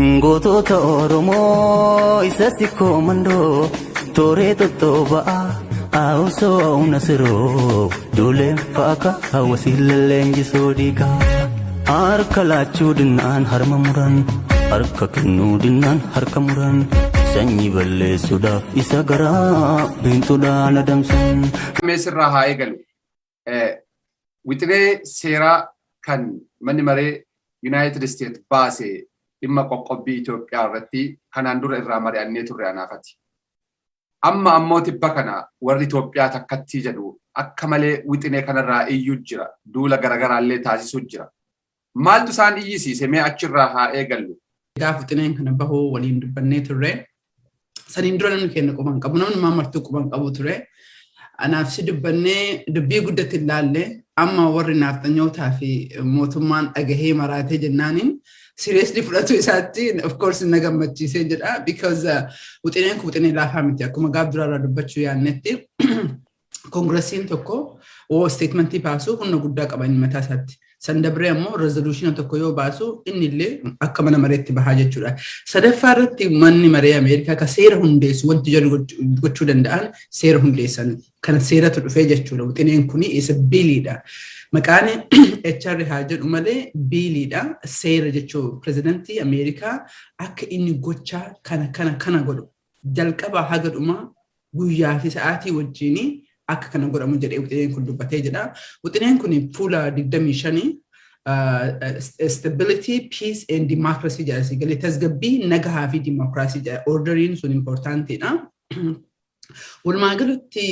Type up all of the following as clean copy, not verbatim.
Gootota Oromoo isa sikkoo mandoo tooree tottoba'aa haawusoo humna siroo duuleen faaka hawwasii lalleenjisoo diigaa. Harka laachuu dinnaan harma muran, harka kennuu dinnaan harka muran, sanyii balleessuudhaaf isa garaa biintuudhaan adamsan. Meesirraa haa eegalu. Wixinee seeraa kan manni maree United States baase dhimma qoqqobbii Itoophiyaa irratti kanaan dura irraa mari'annee turre anaafati. Amma ammoo tibba kana warri Itoophiyaa takkattii jedhu akka malee wixinee kanarraa iyyuu jira. Duula garaagaraallee taasisuu jira. Maaltu isaan iyyisiise? Mee achirraa haa eegallu. Gaafa wixineen kana bahuu waliin dubbannee turre. Saniin dura namni keenya quban qabu. Namni maa martuu quban qabu ture. Anaaf si dubbannee dubbii guddatti ilaalle. Amma warri naaftanyootaa fi mootummaan dhagahee maraatee jennaaniin seriously fudhatu isaatti of course na gammachiisee jedha, because wixineen kun wixinee laafaa miti. Akkuma gaaf duraarraa dubbachuu yaannetti, Congressiin tokko woo statementii baasu humna guddaa qaba inni mataa isaatti. San dabree ammoo resolutiona tokko yoo baasu inni illee akka mana mareetti bahaa jechuudha. Sadaffaa irratti manni maree Ameerikaa ka seera hundeessu, wanti jedhu gochuu danda'an seera hundeessan kana seeratu dhufee jechuudha. Wixineen kuni isa billiidha. Maqaan HR haa jedhu malee billiidha. Seera jechuu pirezidantii Ameerikaa akka inni gochaa kana kana kana godhu jalqabaa haga dhumaa guyyaa fi sa'aatii wajjinii akka kana godhamu jedhee wixineen kun dubbatee jedha. Wixineen kun fuula 25, stability, peace and democracy jedha. Si galee tasgabbii, nagahaa fi dimokiraasii jedha. Orderiin sun importantiidha. Walumaa galatti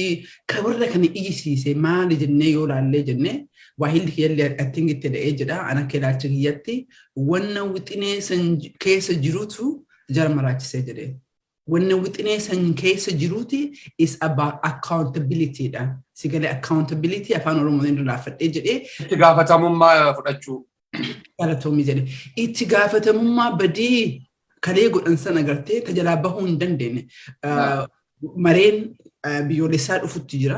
warra kana iyyisiise maali jennee yoo laallee jennee, waahilli kiyyallee attiin itti dha'ee jedha. Ana akka ilaalcha kiyyatti wanna wixinee san keessa jirutu jara maraachisee jedhee. Wanna wixinee san keessa jiruuti is about accountability dha. Si galee accountability afaan Oromootiin irraa jedhee. Itti gaafatamummaa fudhachuu. Galatoomii jedhe. Itti gaafatamummaa badii kalee godhan sana gartee tajalaa bahuu hin dandeenye. Mareen biyyoolessaa dhufutti jira.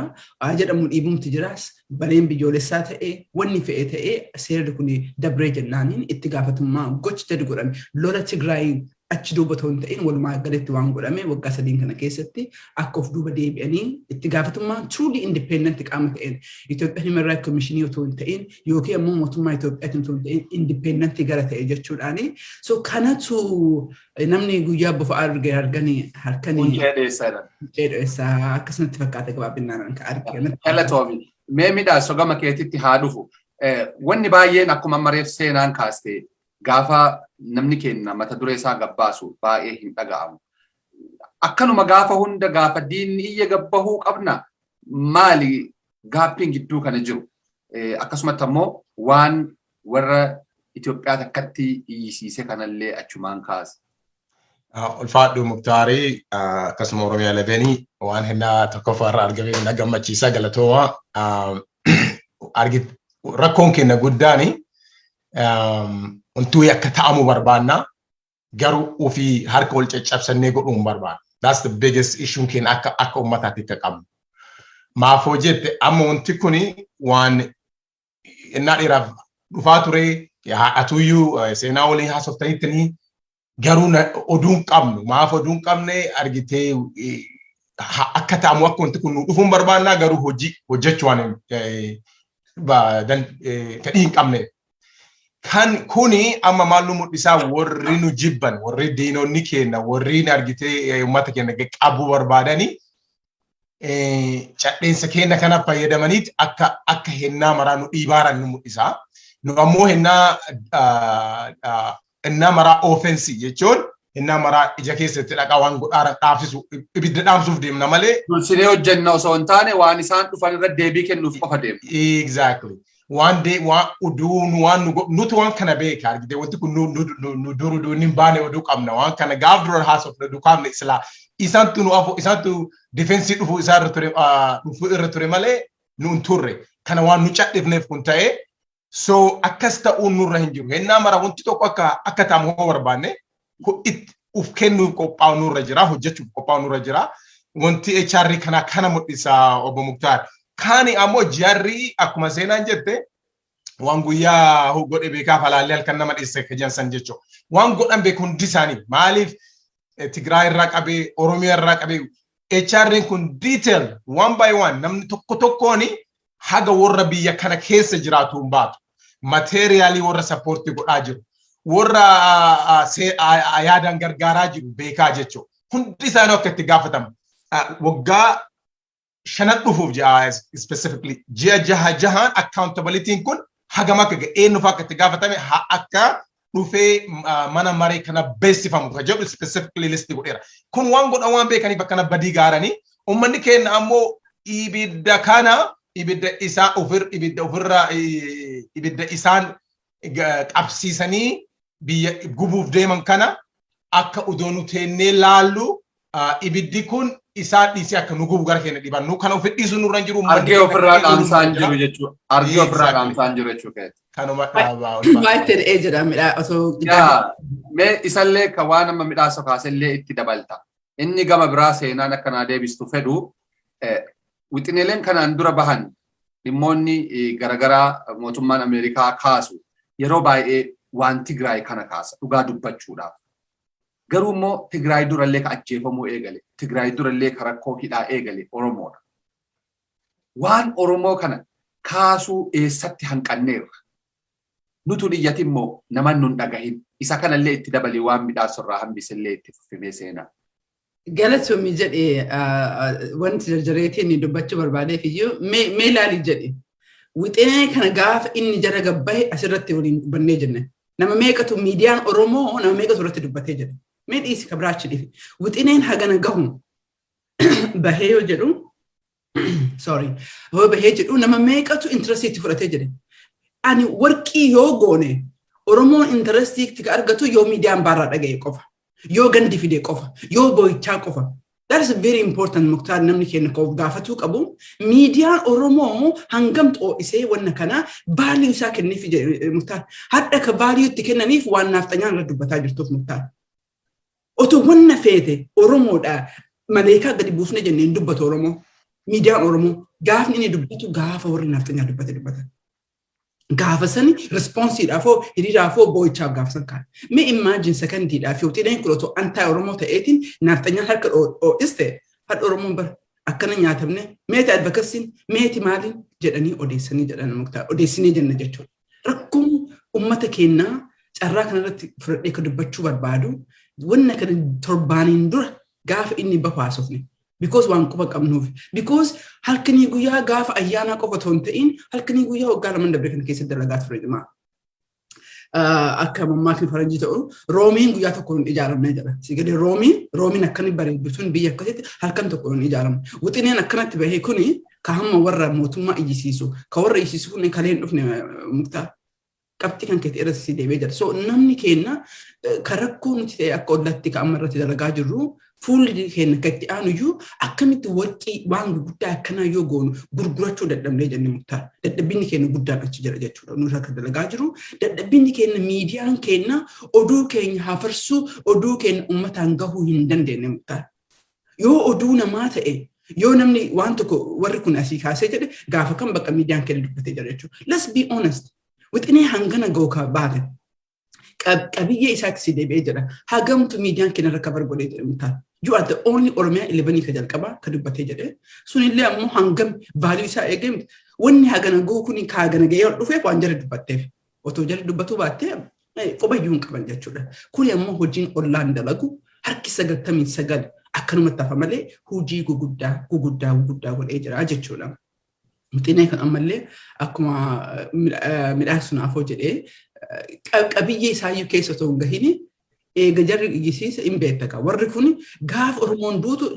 Jedhamu dhiibumti jiraas. Mareen biyyoolessaa ta'ee, wanni fe'e ta'ee, seerri kun dabree jennaaniin itti gaafatamummaa gochi gadi godhame. Lola Tigraay achi duuba otoo hin ta'in walumaa galatti waan godhame waggaa 3n kana keessatti akka of duuba deebi'anii itti gaafatamummaan truly independent qaama ta'een, Itoophiyaa Human Rights Commission otoo hin ta'in yookiin ammoo mootummaa Itoophiyaatiin otoo hin ta'in, independent gara ta'e jechuudhaani. So kanatu namni guyyaa bofa arge arganii harkanii. Quncee dheessaa jedhan. Quncee dheessaa akkasumatti fakkaata gabaabinaan kan arge. Galatoomi. Mee midhaas gama keetitti haa dhufu. Wanni baay'een akkuma mareef seenaan kaaste, gaafa namni keenya mata duree isaa gabbaasu baay'ee hin dhaga'amu. Akkanuma gaafa hunda gaafa diinni iyya gabbahuu qabna, maali gaappiin gidduu kana jiru? Akkasumatti ammoo waan warra Itoophiyaa takkatti iyyisiise kanallee achumaan kaasa. Ulfaadhu Muktaarii, akkasuma Oromiyaa 11 waan hinnaa tokkoffaa irraa argame na gammachiisa, galatooma. Rakkoon keenya guddaani wantuu akka ta'amu barbaanna, garuu ofii harka wal caccabsannee godhuu hin barbaannu. That's the biggest issue keenya akka uummataatti akka qabnu. Maafoo jette, amma wanti kuni waan innaa dheeraaf dhufaa ture, haadhatuyyuu seenaa waliin haasoftanittanii, garuu oduu hin qabnu. Maaf oduu hin qabne argitee, akka ta'amu, akka wanti kun nu dhufuun barbaannaa, garuu hojii hojjechuu waan fedhii hin qabne. Kan kuni amma maal nu mul'isaa? Warri nu jibban, warri diinonni keenya, warri argitee uummata keenya qabuu barbaadanii cadheensa keenya kana fayyadamaniiti akka hennaa maraa nu dhiibaaran nu mul'isa. Nu ammoo hennaa maraa offense jechuun hennaa maraa ija keessatti dhaqaa waan godhaaran dhaabsisu, ibidda dhaamsuuf deemna malee. Dursinee hojjenna osoo hin taane, waan isaan dhufan irra deebii kennuuf qofa deemna. Exactly. Waan de waan oduu nu waan nu nuti waan kana beeka argite, wanti kun nu nu nu nu duru oduu hin baane, oduu qabna, waan kana gaaf dura haasofne oduu kaafne, silaa isaantu nu afo isaantu defense dhufu isaa irra ture, dhufu irra ture malee nu hin turre. Kana waan nu cadhifneef kun ta'e. So akkas ta'uun nurra hin jiru. Hennaa mara wanti tokko akka ta'amu hoo barbaanne, itti uf kennuuf qophaa'u nurra jira, hojjechuuf qophaa'u nurra jira. Wanti HR kana mul'isa, obbo Muktaar. Kaani ammoo jarri akkuma seenaan jette Waan guyyaa godhe beekaaf halaallee halkan nama dheesse ka san jechuudha. Waan godhan beeku hundi isaanii maaliif Tigraay irraa qabee, Oromiyaa irraa qabee, HR'n kun detail one by one namni tokko tokkoon haga warra biyya kana keessa jiraatu hin baatu. Materialii warra supportii godhaa jiru. Warra yaadaan gargaaraa jiru beekaa jechuudha. Hundi isaanii akka itti gaafatamu. Waggaa 5 dhufuuf ji'a, specifically ji'a jaha jahaan, accountabilityn kun hagam akka ga'e, eenyuuf akka itti gaafatame, akka dhufee mana maree kana beeksifamu ka jedhu specifically list godheera. Kun waan godhan waan beekaniif akkana badii gaaranii uummanni keenya ammoo ibidda kana, ibidda isaa ofir ibidda ofirraa, ibidda isaan qabsiisanii biyya gubuuf deeman kana akka udoo nu teennee laallu ibiddi kun isaan dhiisee akka nu gubu gara keenya dhiban, nu kana ofi dhiisuu nurra hin jiru. Argee ofirraa dhaamsaan jiru jechuudha. Argee ofirraa dhaamsaan jiru jechuudha. Kanuma dhaabaa. Baay'ee ta'ee jedha midhaa osoo. Yaa, mee isallee ka waan amma midhaasa kaasellee itti dabalta. Inni gama biraa seenaan akkanaa deebistu fedhu, wixineeleen kanaan dura bahan, dhimmoonni garaagaraa mootummaan Ameerikaa kaasu yeroo baay'ee waan Tigraay kana kaasa dhugaa dubbachuudhaaf. Garuu immoo Tigraay durallee ka ajjeefamuu eegale, Tigraay durallee ka rakkoo hidhaa eegale Oromoodha. Waan Oromoo kana kaasuu eessatti hanqanneerra? Nutu dhiyyati immoo naman nun dhagahin. Isa kanallee itti dabalii, waan midhaasurraa hambisillee itti fufimee seenaa. Galatoomii jedhee, wanti jarjareetiin dubbachuu barbaadeef iyyuu mee ilaali jedhe. Wixinee kana gaafa inni jara gabbahe asirratti waliin dubbannee jenne. Nama meeqatu, miidiyaan Oromoo nama meeqatu irratti dubbatee jedhe. Mee dhiisi ka biraachi dhifi. Wixineen hagana gahu bahee yoo jedhu, sorry, yoo bahee jedhu, nama meeqatu interestii itti fudhatee jedhe. Ani warqii yoo goone, Oromoon interestii itti argatu yoo miidiyaan baarraa dhagaye qofa. Yoo gandi fide qofa. Yoo boo'ichaa qofa. That is very important, Muktaar, namni keenya of gaafatuu qabu. Miidiyaan Oromoo hangam xoo'isee wanna kana value isaa kenneef Muktaar. Hadha ka value itti kennaniif waan naaftanyaan irra dubbataa jirtuuf, Muktaar. Otoo wanna feete Oromoodha maleekaa gadi buufne jennee hin dubbatu Oromoo. Miidiyaan Oromoo gaafni inni dubbatu gaafa warri naaftanyaa dubbate dubbata. Gaafa sani responseiidhaafoo, hiriiraafoo, boo'ichaaf gaafa san kaa'e. Mee imagine secondiidhaaf yoo xineen kun otoo anti Oromoo ta'eetiin naaftanyaan harka dho'iste, hadha Oromoon bara akkana nyaatamne, meeti advocacyn, meeti maaliin jedhanii odeessanii jedhan, Muktaar, odeessinee jenna jechuudha. Rakkoon uummata keenyaa carraa kanarratti fudhadhee akka dubbachuu barbaadu, wanna kana torbaaniin dura gaafa inni bahu haasofne. Because waan quba qabnuuf. Because halkanii guyyaa gaafa ayyaanaa qofa otoo hin ta'in, halkanii guyyaa waggaa 2 dabre kana keessatti dalagaa ture jimaa. Akka mammaakni faranjii ta'u, Roomiin guyyaa tokko hin ijaaramne jedha. Sigalee Roomiin akkani bareeddu sun biyya akkasitti halkan tokko hin ijaaramne. Wixineen akkanatti bahee kuni ka hamma warra mootummaa iyyisiisu, ka warra iyyisiisu kun kalee hin dhufne, Muktaar. Qabxii kan keetti irratti si deebi'ee jira. So namni keenya ka rakkoo nuti ta'e akka ollatti ka amma irratti dalagaa jirru, fuulli keenya akka itti aanu iyyuu akkamitti warqii waan gurguddaa akkanaa yoo goonu gurgurachuu dadhabnee jenne, Muktaar. Dadhabbiinni keenya guddaan achi jira jechuudha. Nuti akka dalagaa jiru dadhabbiinni keenya, miidiyaan keenya oduu keenya hafarsuu, oduu keenya uummataan gahuu hin dandeenye, Muktaar. Yoo oduu namaa ta'e, yoo namni waan tokko warri kun asii kaasee jedhe, gaafa kan bakka miidiyaan keenya dubbatee jira jechuudha. Let's be honest. Wixinee hangana ga'u ka baate qabiyyee isaatti si deebi'ee jedha. Hagamtu miidiyaan keenya irra cover godhee jedhe, Muktaar? You are the only Oromiyaa 11 ka jalqabaa ka dubbatee jedhe. Sunillee ammoo hangam value isaa eegee miti. Wanni hagana ga'u kun ka hagana ga'ee ol dhufeef waan jara dubbatteef. Otoo jara dubbatuu baattee qubayyuu hin qaban jechuudha. Kuni ammoo hojiin ollaan dalagu harki 99 akkanumatti hafa malee hojii guguddaa guguddaa guguddaa godhee jira jechuudha. Wixinee kan ammallee akkuma midhaan sunaafoo jedhee, qabiyyee isaayyuu keessa otoo hin gahini eega jarri iyyisiisa hin beektaka. Warri kun gaafa Oromoon duutu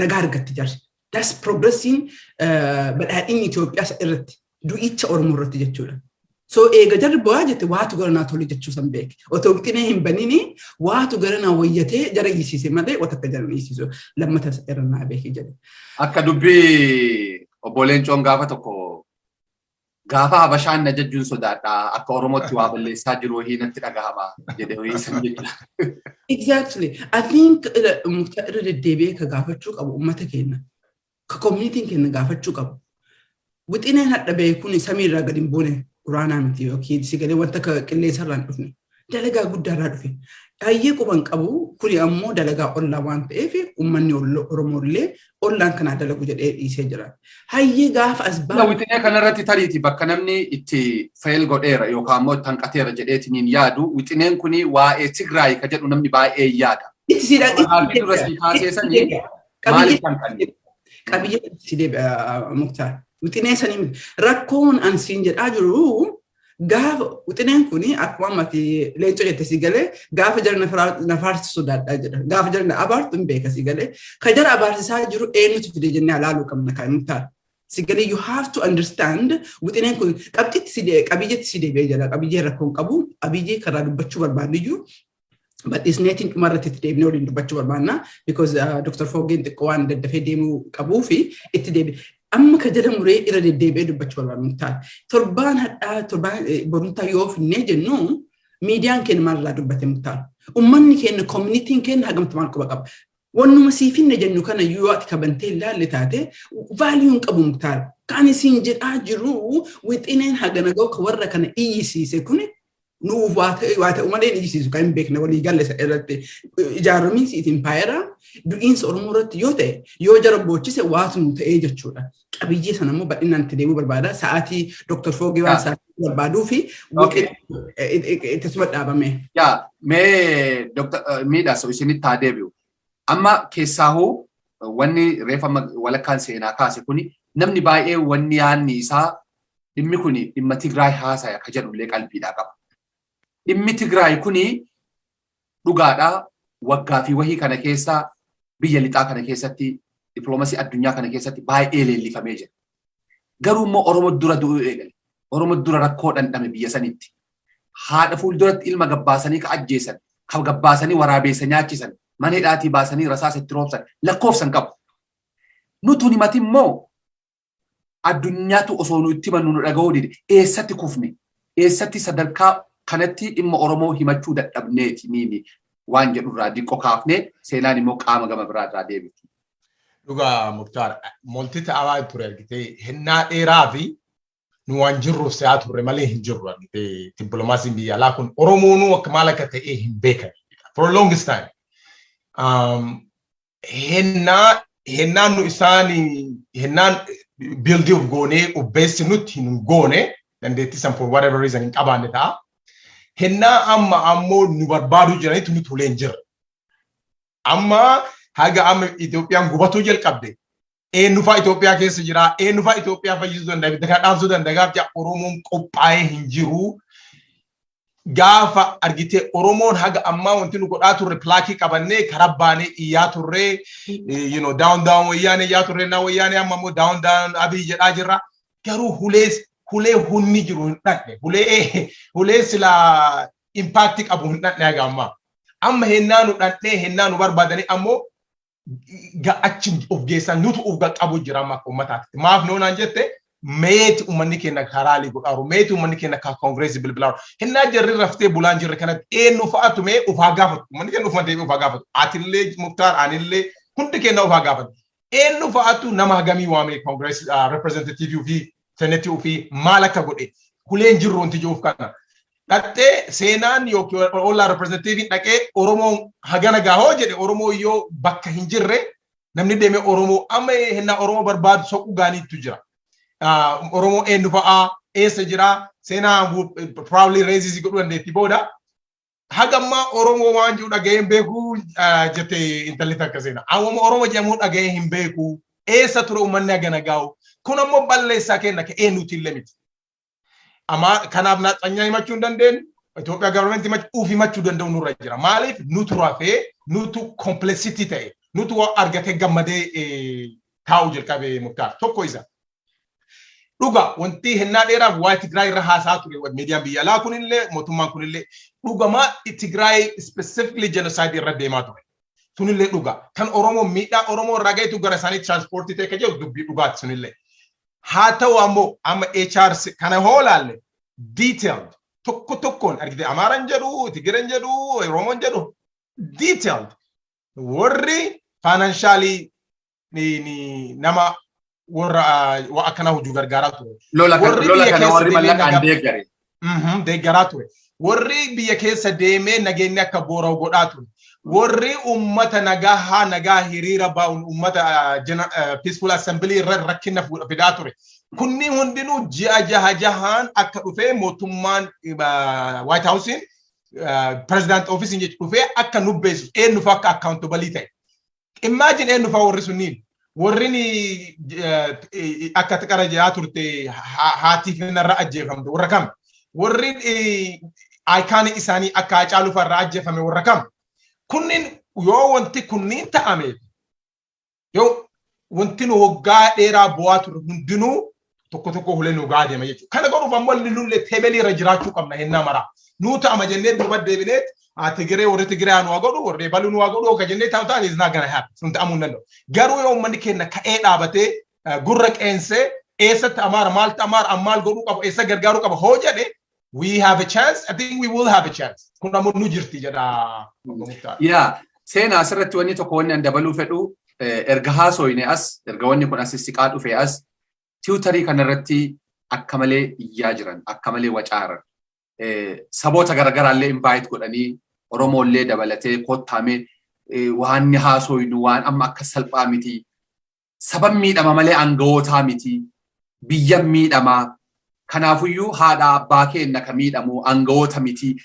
nagaa argatti jarri. That's progressiin badhaadhinni Itoophiyaa irratti du'icha Oromoo irratti jechuudha. So eega jarri bu'aa jette, waatu gara naa tole jechuu san beeke. Otoo wixinee hin banini waatu gara naa wayyatee jara iyyisiise malee wata akka jara iyyisiisu lammata irra naa beeke jedhe. Akka dubbii obbo Leencoon gaafa tokko, gaafa Habashaan na jajjuun sodaadha, akka Oromootti waa balleessaa jiru wahii natti dhagahama jedhe wahii san jechuudha. Exactly. I think Muktaar, irra deddeebi'ee ka gaafachuu qabu uummata keenya. Ka communityn keenya gaafachuu qabu. Wixineen hadha beekuun samiirraa gadi hin buune. Quraanaa miti yookiin si galee wanta akka qilleensa irraa hin dhufne. Dalagaa guddaa irraa dhufe. Baay'ee quban qabu. Kuni ammoo dalagaa ollaa waan ta'eef, uummanni Oromoo illee ollaan kanaa dalagu jedhee dhiisee jira. Hayyee, gaafa as ba'a. Wixinee kanarratti tariiti bakka namni itti fail godheera yookaan immoo itti hanqateera jedheetiniin yaadu, wixineen kuni waa'ee Tigraay ka jedhu namni baay'ee yaada. Itti siidha. Gaaffii dura sii kaasee sanii maaliif hanqanne? Qabiyyee itti deebi'a, Muktaar. Wixinee sanii miti. Rakkoon an siin jedhaa jiru, gaafa wixineen kuni akkuma ammati leencoo jette, si galee, gaafa jara na faarsisu sodaadhaa jedha. Gaafa jara na abaartu hin beeka, si galee. Ka jara abaarsisaa jiru eenyutu fide jennee ilaaluu qabna kan, Muktaar. Si galee, you have to understand, wixineen kun qabxitti si qabiyyeetti si deebi'ee jira. Qabiyyee rakkoon qabu, qabiyyee karaa dubbachuu barbaadnu iyyuu bal'isneetiin dhumarratti itti deebinee waliin dubbachuu barbaanna. Because Dr. Foggeen xiqqoo waan daddafee deemuu qabuu fi itti deebi. Amma ka jala muree irra deddeebi'ee dubbachuu barbaannu, Muktaar. Torbaan hadhaa, torbaan borumtaa yoo finnee jennu, miidiyaan keenya maalirraa dubbate, Muktaar? Uummanni keenya, communityn keenya hagamtu maal quba qaba? Wannuma sii finne jennu kana yoo ati kabantee ilaalle taate, value hin qabu, Muktaar. Kan isin jedhaa jiru, wixineen hagana ga'u ka warra kana iyyisiise kuni nuuf waa ta'u malee hin iyyisiisu kan hin beekne walii galle irratti. Ijaaramiinsi impaayeraa du'iinsa Oromoo irratti yoo ta'e, yoo jara boochise, waatu nu ta'ee jechuudha. Qabiyyee sana immoo bal'inaan itti deemuu barbaada. Sa'aatii Dr. Foogee waan sa'aatii barbaaduu fi ittisuma dhaabame. Yaa, mee Dr. Miidhaas isinitti haa deebi'u. Amma keessaahuu wanni reefa walakkaan seenaa kaase kuni, namni baay'ee wanni yaadni isaa dhimmi kuni dhimma Tigraay haasaya ka jedhullee qalbiidhaa qaba. Dhimmi Tigraay kuni dhugaadhaa, waggaa fi wahii kana keessa biyya lixaa kana keessatti, dippiloomasii addunyaa kana keessatti baay'ee leellifamee jira. Garuu immoo Oromoo dura du'uu eegale. Oromoo dura rakkoo dhandhame biyya sanitti. Haadha fuulduratti ilma gabbaasanii ka ajjeesan, ka gabbaasanii waraabeessa nyaachisan, mana hidhaatii baasanii rasaasa itti roobsan lakkoofsan qabu. Nutu himati immoo addunyaatu osoo nu itti himannu nu dhaga'uu dide. Eessatti kufne? Eessatti sadarkaa kanatti dhimma Oromoo himachuu dadhabneeti niini waan jedhurraa diqqo kaafnee, seenaan immoo qaama gama biraarraa deebiti. Dhugaa Muktaar, molti ta'aa ture argitee, hennaa dheeraa fi nu waan jirruuf se'aa turre malee hin jirru argitee. Dippiloomaasiin biyya alaa kun Oromoonuu akka maal akka ta'e hin beekan. For a longest time. Hennaan nu isaan hennaan buildii of goonee of beeksinutti hin goone, dandeettii san for whatever reason hin qabaanne ta'a. Hennaa amma ammoo nu barbaaduu jiranitti nu tolee hin jirre. Amma haga amma Itoophiyaan gubatuu jalqabde, eenyufaa Itoophiyaa keessa jira, eenyufaa Itoophiyaa fayyisuu danda'a, ibidda kana dhaamsuu danda'a gaaf jedha, Oromoon qophaa'ee hin jiru. Gaafa argitee Oromoon haga ammaa wanti nu godhaa turre, plaqueii qabannee karaa baanee iyyaa turre, "Down down Wayyaanee" iyyaa turre, na Wayyaanee amma immoo "Down down Abiy" jedhaa jirra. Garuu hulee hunni jiru hin dhaqne, hulee silaa impactii qabu hin dhaqne haga ammaa. Amma hennaa nu dhaqnee, hennaa nu barbaadanii ammoo achi of geessan, nutu of qaqqabu jira amma akka uummataatti. Maaf noonaan jette, meeti uummanni keenya karaalee godhaaru, meeti uummanni keenya ka koongireesii bilbilaaru. Hennaa jarri raftee bulaan jirre kanatti eenyu fa'aatu mee ufaa gaafatu. Uummanni keenya ufuma deebi'ee ufaa gaafatu. Atillee Muktaar, anillee, hundi keenya ufaa gaafatu. Eenyu fa'aatu nama hagamii waamee koongireesii representativeii ofii, senetii ofii maal akka godhe, huleen jirru wanti jiruuf kana. Dhaqxee seenaan yookiin ollaa representativeiin dhaqee Oromoon hagana gaahoo jedhe, Oromoo yoo bakka hin jirre, namni deemee Oromoo amma hennaa Oromoo barbaadu soquu gaaniitu jira. Oromoo eenyu fa'aa eessa jira, seenaa probably raise godhuu dandeetti booda. Haga ammaa Oromoo waan jiru dhaga'ee hin beeku jette intalli takka seenaa. Amma Oromoo jedhamuu dhaga'ee hin beeku. Eessa ture uummanni hagana gaa'u? Kun ammoo balleessaa kenna ka eenyuti illee miti. Amma kanaaf naaxanyaa himachuu hin dandeenyu. Itoophiyaa governmentii himachuu, uf himachuu danda'u nurra jira. Maaliif nutu rafee, nutu complexity ta'e, nutu waan argatee gammadee taa'uu jalqabe, Muktaar. Tokko isa. Dhuga wanti hennaa dheeraaf waa'ee Tigraay irra haasaa ture miidiyaan biyya alaa kunillee, mootummaan kunillee, dhugamaa Tigraay specifically genocide irra deemaa ture. Sunillee dhuga. Kan Oromoo miidhaa Oromoo irraa gahetu gara isaanii transportii ta'e kan jedhu dubbii dhugaati sunillee. Haa ta'u ammoo amma HR kana hoo laalle, detailed tokko tokkoon argite, Amaaran jedhu, Tigiran jedhu, Oromoon jedhu, detailed warri financially nama Warra waa akkanaa hojii gargaaraa ture. Lola kana warri mallaqaan deeggare. Deeggaraa ture. Warri biyya keessa deemee nageenyi akka boora'u godhaa ture. Warri ummata nagaa haa nagaa hiriira baa'uun ummata peaceful assembly irra rakkina fidaa ture. Kunni hundinuu ji'a jaha jahaan akka dhufee mootummaan White House president office jechuun dhufee akka nu beeksisu, eenyuuf akka accountable ta'e. Imagine, eenyuuf warri sunniin, warri akka qara jiraa turte haatiif narra ajjeefamte warra kam? Warri icon isaanii akka Haacaaluu irraa ajjeefame warra kam? Kunniin yoo wanti kunniin ta'ame, yoo wanti nu waggaa dheeraa bu'aa ture hundinuu tokko tokko hulee nu gaa deema jechuudha. Kana godhuuf ammoo nullee table irra jiraachuu qabna hennaa maraa. Nuu ta'ama jennee duuba deebineet Tigiree, warri Tigiree nu haa godhu, warri Baluu nu haa godhu akka jennee ta'u ta'an is not gonna happen. Sun ta'amuu hin danda'u. Garuu yoo uummanni keenya ka'ee dhaabatee gurra qeensee eessatti Amaara, maaltu Amaara, maal godhuu qabu, eessa gargaaruu qaba hoo jedhe, we have a chance. I think we will have a chance. Kun ammoo nu jirti jedha. Yaa, seenaa, asirratti wanni tokko wanni an dabaluu fedhu, erga haasoyne as, erga wanni kun as siqaa dhufe as, Twitterii kanarratti akka malee iyyaa jiran, akka malee wacaaran. Saboota garaagaraallee invite godhanii, Oromoollee dabalatee, kottaamee waan haasoynu waan amma akka salphaa miti. Saban miidhama malee aangawootaa miti. Biyyan miidhamaa. Kanaafuyyuu haadha abbaa keenya ka miidhamu aangawoota miti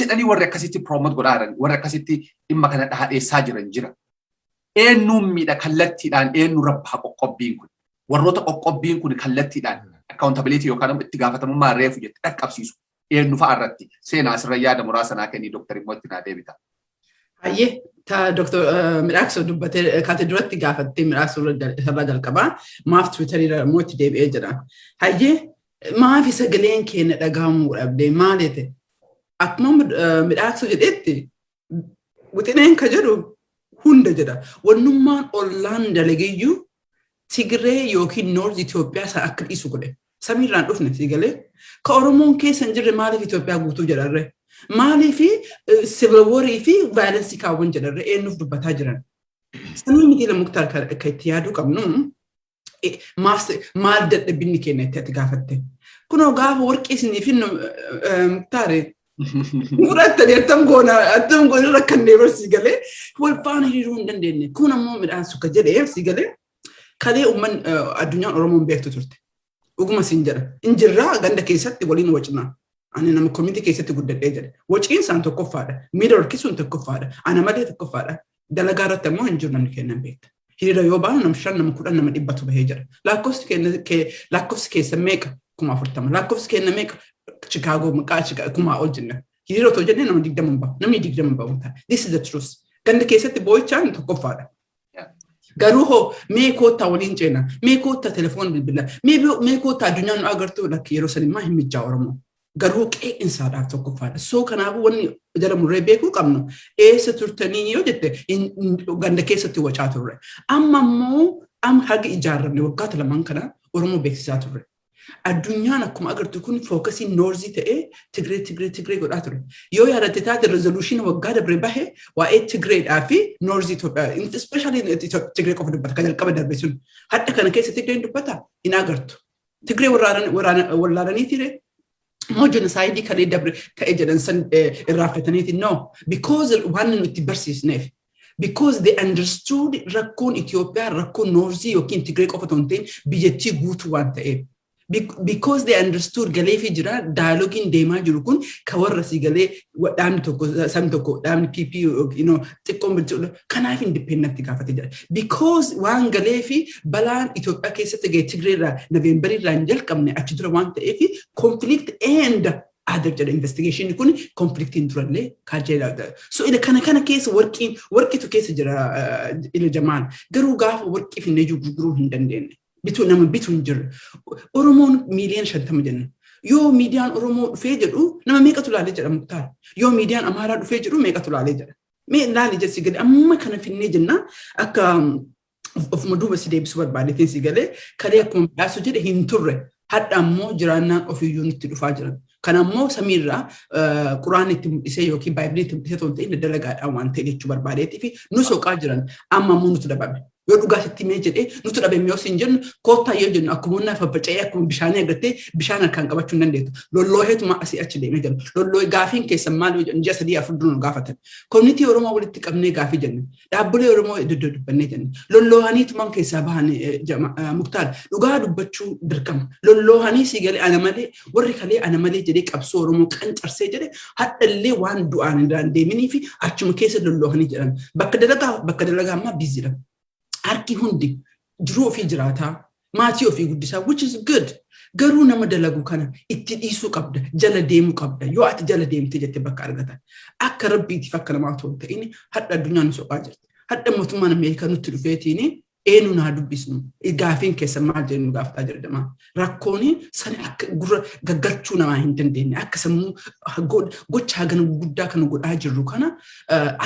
jedhanii warri akkasitti promote godhaa jiran, warri akkasitti dhimma kana dhaadheessaa jiran jira. Eenyuun miidha kallattiidhaan? Eenyu rabbaa qoqqobbiin kun? Warroota qoqqobbiin kun kallattiidhaan accountability yookaan itti gaafatamummaa reefu jette dhaqqabsiisu eenyu fa'a irratti? Seenaa, asirra yaada muraasa naa kennii, dooktar immoo itti naa deebita. Hayyee, ta Dooktar Midhaaksoo dubbatee kaate duratti gaafattee Midhaaksoo irraa jalqabaa, maaf Twitterii irra immoo itti deebi'ee jedha. Hayyee, maafi sagaleen keenya dhagahamuu dhabdee maaliiti? Akkuma Midhaaksoo jedhetti, wixineen ka jedhu hunda jedha. Wannummaan ollaan dalagiyyuu Tigree yookiin North Itoophiyaa sana akka dhiisu godhe. Samiirraan dhufne si galee. Ka Oromoon keessa hin jirre maaliif Itoophiyaa guutuu jedharre? Maaliif civil warii fi violence kaawwan jedharre? Eenyuuf dubbataa jiran? Sanii miti Muktaar, kan itti yaaduu qabnu maal dadhabinni keenya itti ati gaafatte. Kunoo gaafa warqii isinii finnu, Muktaare, fudhattanii attam goona rakkannee barsii galee wal faana hiriiruu hin dandeenye. Kun ammoo midhaan suka jedhee si galee kalee uummanni addunyaan Oromoon beektu turte. Dhuguma siin jedha. Injirraa ganda keessatti waliin wacnaa. Ani nama community keessatti guddadhee jedhe. Waciin isaan tokkoffaadha. Miira harkisuun tokkoffaadha. Ana malee tokkoffaadha. Dalagaa irratti ammoo hin jiru, namni kennan beekta. Hiriira yoo baanu nama 5, nama 10, nama 100tu bahee jira. Lakkoofsi keessa meeqa? 40,000. Lakkoofsi keenya meeqa? Chicago maqaa kumaa ol jenna. Hiriira otoo jennee nama 20 hin bahu. Namni 20 bahu. This is the truth. Ganda keessatti boo'ichaan tokkoffaadha. Garuu hoo mee koottaa waliin ceena, mee koottaa telefoon bilbila, mee koottaa addunyaan nu agartuu, lakki yeroo sanimmaa hin mijjaa Oromoo. Garuu qe'insaadhaaf tokkoffaadha. So kanaafuu wanni jala murree beekuu qabnu, eessa turtanii yoo jette, ganda keessatti wacaa turre. Amma immoo amma haga ijaarramne waggoota lamaan kana Oromoo beeksisaa turre. Addunyaan akkuma agartu kun focusii Northii ta'ee Tigree, Tigree, Tigree godhaa ture. Yoo yaadatte taate, resolution waggaa dabre bahe waa'ee Tigreedhaa fi Northii Itoophiyaa, especially Tigree qofa dubbata kan jalqaba darbe sun. Hadha kana keessa Tigreen dubbata hin agartu. Tigree wallaalanii ture. Moo genocide kalee dabre ta'e jedhan san irraanfataniiti? No, because waan nuti barsiisneef, because they understood rakkoon Itoophiyaa rakkoo Northii yookiin Tigree qofa otoo hin ta'in biyyattii guutuu waan ta'eef. Because they understood, galeefii jira, dialogueiin deemaa jiru kun ka warra si galee dhaabni tokko, sabni tokko, dhaabni PP xiqqoon bilchuu kanaaf independent gaafate jira. Because waan galeefi balaan Itoophiyaa keessatti ga'e Tigree irraa Novemberii irraa hin jalqabne, achi dura waan ta'eef conflict and other jedha investigation kun, conflictiin durallee kajeelaa. So ila kana keessa warqiin warqitu keessa jira ila jamaan, garuu gaafa warqii finnee gurguruu hin dandeenye. Bituu nama bituu hin jirre. Oromoon miiliyoona 50 jenna. Yoo miidiyaan Oromoo dhufee jedhu nama meeqatu laalee jedha, Muktaar? Yoo miidiyaan Amaaraa dhufee jedhu meeqatu laalee jedha? Mee laali jedhi galee, amma kana finnee jenna, akka ofuma duuba si deebisuu barbaadeetiin si galee, kalee akkuma midhaasu jedhe hin turre. Hadha ammoo jiraannaan ofiiyyuu nutti dhufaa jiran. Kana ammoo samiirraa quraan itti mul'isee yookiin baay'inni itti mul'isee otoo hin ta'in dalagaadhaan waan ta'e jechuu barbaadeetii fi nu soqaa jiran, amma ammoo nutti dabame. Yoo dhugaa sitti mee jedhee nuti dhabeemme yoo siin jennu, koottaa yoo jennu, akkuma humna faffaca'ee, akkuma bishaanii agartee bishaan harkaan qabachuu hin dandeettu. Lollooheetuma asii achi deemee jira. Lolloohee gaafiin keessan maal yoo jennu, ji'a 3 4 dura nu gaafatan. Community Oromoo walitti qabnee gaafii jenne. Dhaabbilee Oromoo iddoo dubbannee jenne. Lolloohaniitumaan keessaa bahan. Muktaar, dhugaa dubbachuu dirqama. Lolloohanii si galee ana malee, warri kalee ana malee jedhee qabsoo Oromoo qancarsee jedhe hadhallee waan du'aan hin deeminii fi achuma keessa lolloohanii jedhan. Bakka dalagaa ammaa busy dha. Harki hundi jiruu ofii jiraataa, maatii ofii guddisaa, which is good. Garuu nama dalagu kana itti dhiisuu qabda, jala deemuu qabda. Yoo ati jala deemte jette bakka argatan. Akka rabbiitiif akka namaa otoo hin ta'in hadha addunyaan nu soqaa jirti. Hadha mootummaan Ameerikaa nutti dhufeetiin eenyu naa dubbisnu, gaafiin keessa maal jennu gaafataa jira. Rakkoon sana akka gurra gaggalchuu namaa hin dandeenye, akka sammuu gocha hagana guddaa kana godhaa jirru kana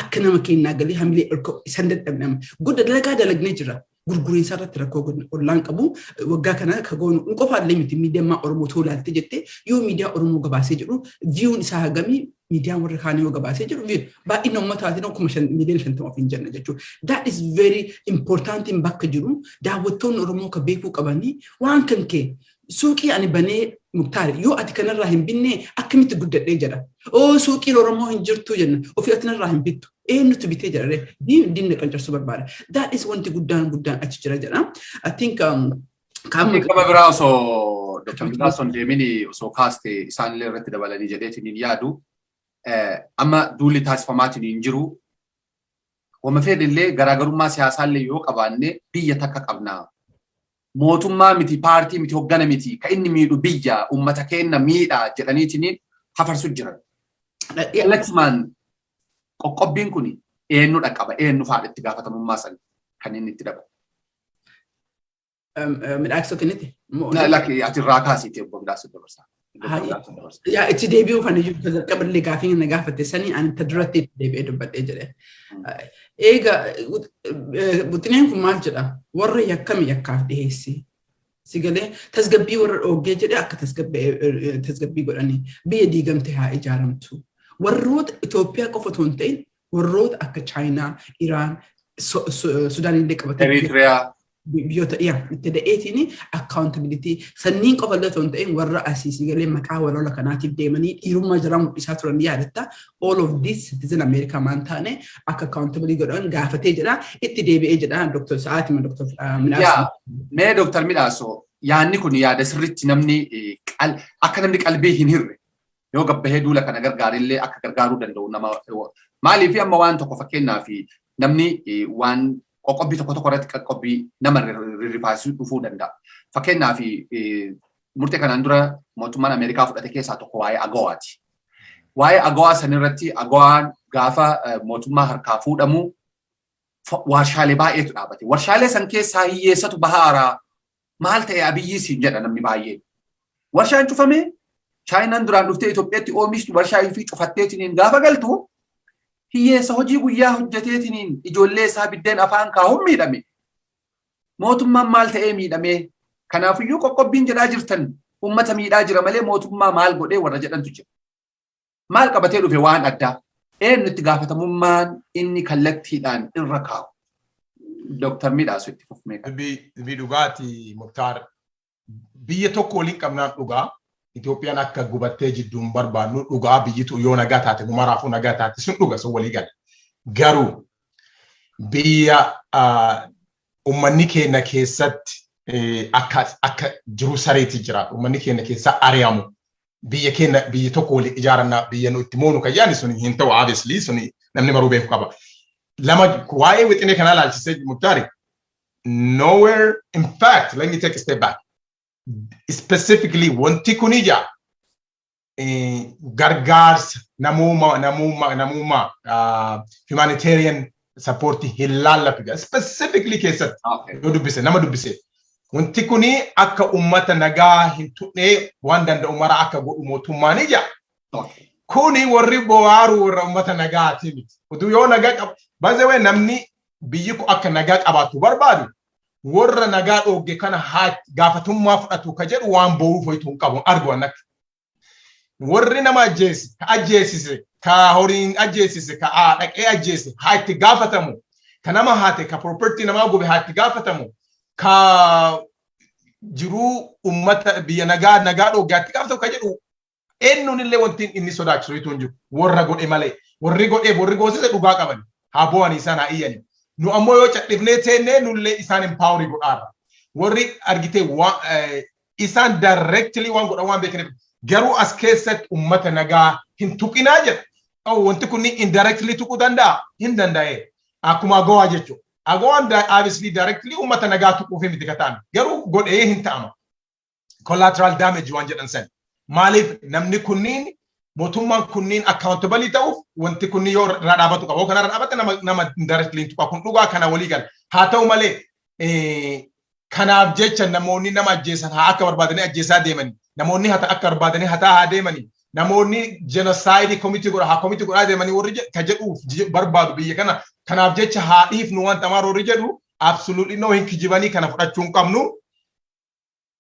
akka nama kennaa galee hamilee isan dadhabne godha dalagaa dalagnee jira. Gurguriinsa irratti rakkoo ollaan qabu waggaa kana ka goonu hin qofaallee miti. Miidiyaa Oromoo toolaalte jettee yoo miidiyaa Oromoo gabaasee jedhu view un isaa hagamii, miidiyaan warra kaanii yoo gabaasee jiru baay'ina uummataatiin 5 miiliyoona 50 ofiin jenna jechuudha. That is very important. Bakka jiru daawwattoonni Oromoo ka beekuu qabanii waan kan kee suuqii ani banee, Muktaar, yoo ati kanarraa hin binne akkamitti guddadhee jedha. Oo, suuqiin Oromoo hin jirtu jenna, ofii ati narraa hin bittu. Eenyutu bitee jedha? Diinni qancarsuu barbaada. That is wanti guddaan guddaan achi jira jedha. I think Qaama biraa osoo Dr. Midhaason deemin osoo kaaste isaanillee irratti dabalanii jedheetiin hin yaadu. Amma duulli taasifamaatiin hin jiru. Wama fedhillee garaagarummaa siyaasaallee yoo qabaanne biyya takka qabna. Mootummaa miti, paartii miti, hoggana miti, ka inni miidhu biyya uummata keenya miidha jedhaniitiin hafarsu jiran. Kallattimaan qoqqobbiin kun eenyu dhaqqaba, eenyu faadha itti gaafatamummaa san kan inni itti dhaqu? Midhaaksoo kennite? Lakki, ati irraa kaasiiti, obbo Midhaaksoo dabarsaa. Yaa, itti deebi'uu kan iyyuu jalqaballee gaafii na gaafatte sanii ani ta duratti itti deebi'ee dubbadhee jedhe. Eega wixineen kun maal jedha? Warra yakkame yakkaaf dhiyeessi. Si galee tasgabbii warra dhoogee jedhe akka tasgabbii godhanii biyya diigamte haa ijaaramtu. Warroota Itoophiyaa qofa otoo hin ta'in warroota akka Chaayinaa, Iraan, Sudaan illee qabatee Eritiriyaa. Biyyoota dhiyaa itti da'eetiin accountability sanniin qofa illee otoo hin ta'in warra asii si galee maqaa walola kanaatiif deemanii dhiirummaa jiraa mul'isaa turan yaadatta. All of this citizen Ameerikaa maan taane akka accountability godhan gaafatee jedha, itti deebi'ee jedha Dr. Sa'aatima Dr. Midhaasoo. Mee Dr. Midhaasoo, yaadni kun yaada sirriitti namni akka namni qalbii hin hirre, yoo gabbahee duula kana gargaarillee akka gargaaruu danda'u nama maaliif amma waan tokko, fakkeenyaaf, namni waan qoqqobbii tokko tokko irratti qoqqobbii nama rirrifaasisuu dhufuu danda'a. Fakkeenyaaf, murtee kanaan dura mootummaan Ameerikaa fudhate keessaa tokko waa'ee AGOAati. Waa'ee AGOA sanirratti AGOAn gaafa mootummaa harkaa fuudhamu warshaalee baay'eetu dhaabate. Warshaalee san keessaa hiyyeessatu bahaaraa maal ta'e Abiyyi siin jedha namni baay'een. Warshaan cufame, Chaayinaan duraan dhuftee Itoophiyaatti oomishtu warshaa ifii cufatteetiin gaafa galtu, hiyyeessa hojii guyyaa hojjeteetiin ijoollee isaa biddeen afaan kaa'uun miidhame. Mootummaan maal ta'ee miidhame? Kanaafiyyuu qoqqobbiin jedhaa jirtan uummata miidhaa jira malee mootummaa maal godhee warra jedhantu jira. Maal qabatee dhufe waan addaa? Eenyu itti gaafatamummaan inni kallattiidhaan irra kaa'u? Dooktar Midhaasu, itti fufmee. Dubbii dhugaati, Muktaar. Biyya tokko waliin qabnaan dhugaa. Itoophiyaan akka gubattee jidduun barbaannu dhugaa, biyyitu yoo nagaa taate maraafuu nagaa taate, sun dhuga, sun walii gala. Garuu biyya uummanni keenya keessatti akka jiru sareeti jira. Uummanni keenya keessa ari'amu. Biyya keenya biyya tokko waliin ijaarannaa, biyya nu itti moonu kan yaani sun hin ta'u, obviously sun namni maruu beeku qaba. Lama, waa'ee wixinee kanaa ilaalchisee, Muktaari, nowhere, in fact, let me take a step back. Specifically wanti kun ija gargaarsa namummaa humanitarian support hin laallatu specifically keessatti yoo dubbise nama dubbise, wanti kuni akka ummata nagaa hin tuqnee waan danda'u mara akka godhu mootummaan ija. Kuni warri bo'aaru warra ummata nagaati miti. Utuu yoo nagaa qaba, by namni biyyi kun akka nagaa qabaatu barbaadu, warra nagaa dhoogge kana haa gaafatummaa fudhatu ka jedhu waan bo'uuf ho'itu hin qabu argu akka. Warri nama ajjeese, ka ajjeesise, ka horiin ajjeesise, ka dhaqee ajjeese haa itti gaafatamu. Ka nama haate, ka property namaa gube haa itti gaafatamu. Ka jiruu ummata biyya nagaa nagaa dhooggaa itti gaafatamu ka jedhu eenyuun illee wanti inni sodaachisu hin jiru. Warra godhe malee. Warri godheef warri goosise dhugaa qaban. Haa bo'anii, isaan haa iyyani. Nu ammoo yoo cadhifnee teennee, nullee isaan empower godhaarra. Warri argitee isaan directly waan godhan waan beekaniif, garuu as keessatti ummata nagaa hin tuqinaa jedha. Wanti kun indirectly tuquu danda'a? Hin danda'e. Akkuma AGOA jechuudha. AGOAn obviously directly ummata nagaa tuquuf miti ka ta'an. Garuu godhee hin ta'ama. Collateral damage waan jedhan san. Maaliif namni kunniin, mootummaan kunniin accountable ta'uuf wanti kunniin yoo irraa dhaabatu qaba. Yoo kanarra dhaabate nama indirectly tuqa, kun dhugaa kana walii gala. Haa ta'u malee, kanaaf jecha namoonni nama ajjeesan haa akka barbaadanii ajjeesaa deemani. Namoonni hata akka barbaadanii hataa haa deemani. Namoonni genocide commit godha haa commit godhaa deemanii warri ka jedhuuf barbaadu biyya kana kanaaf jecha haa dhiifnu wanta amaar warri jedhu, absolutely no, hin kijibanii, kana fudhachuu hin qabnu.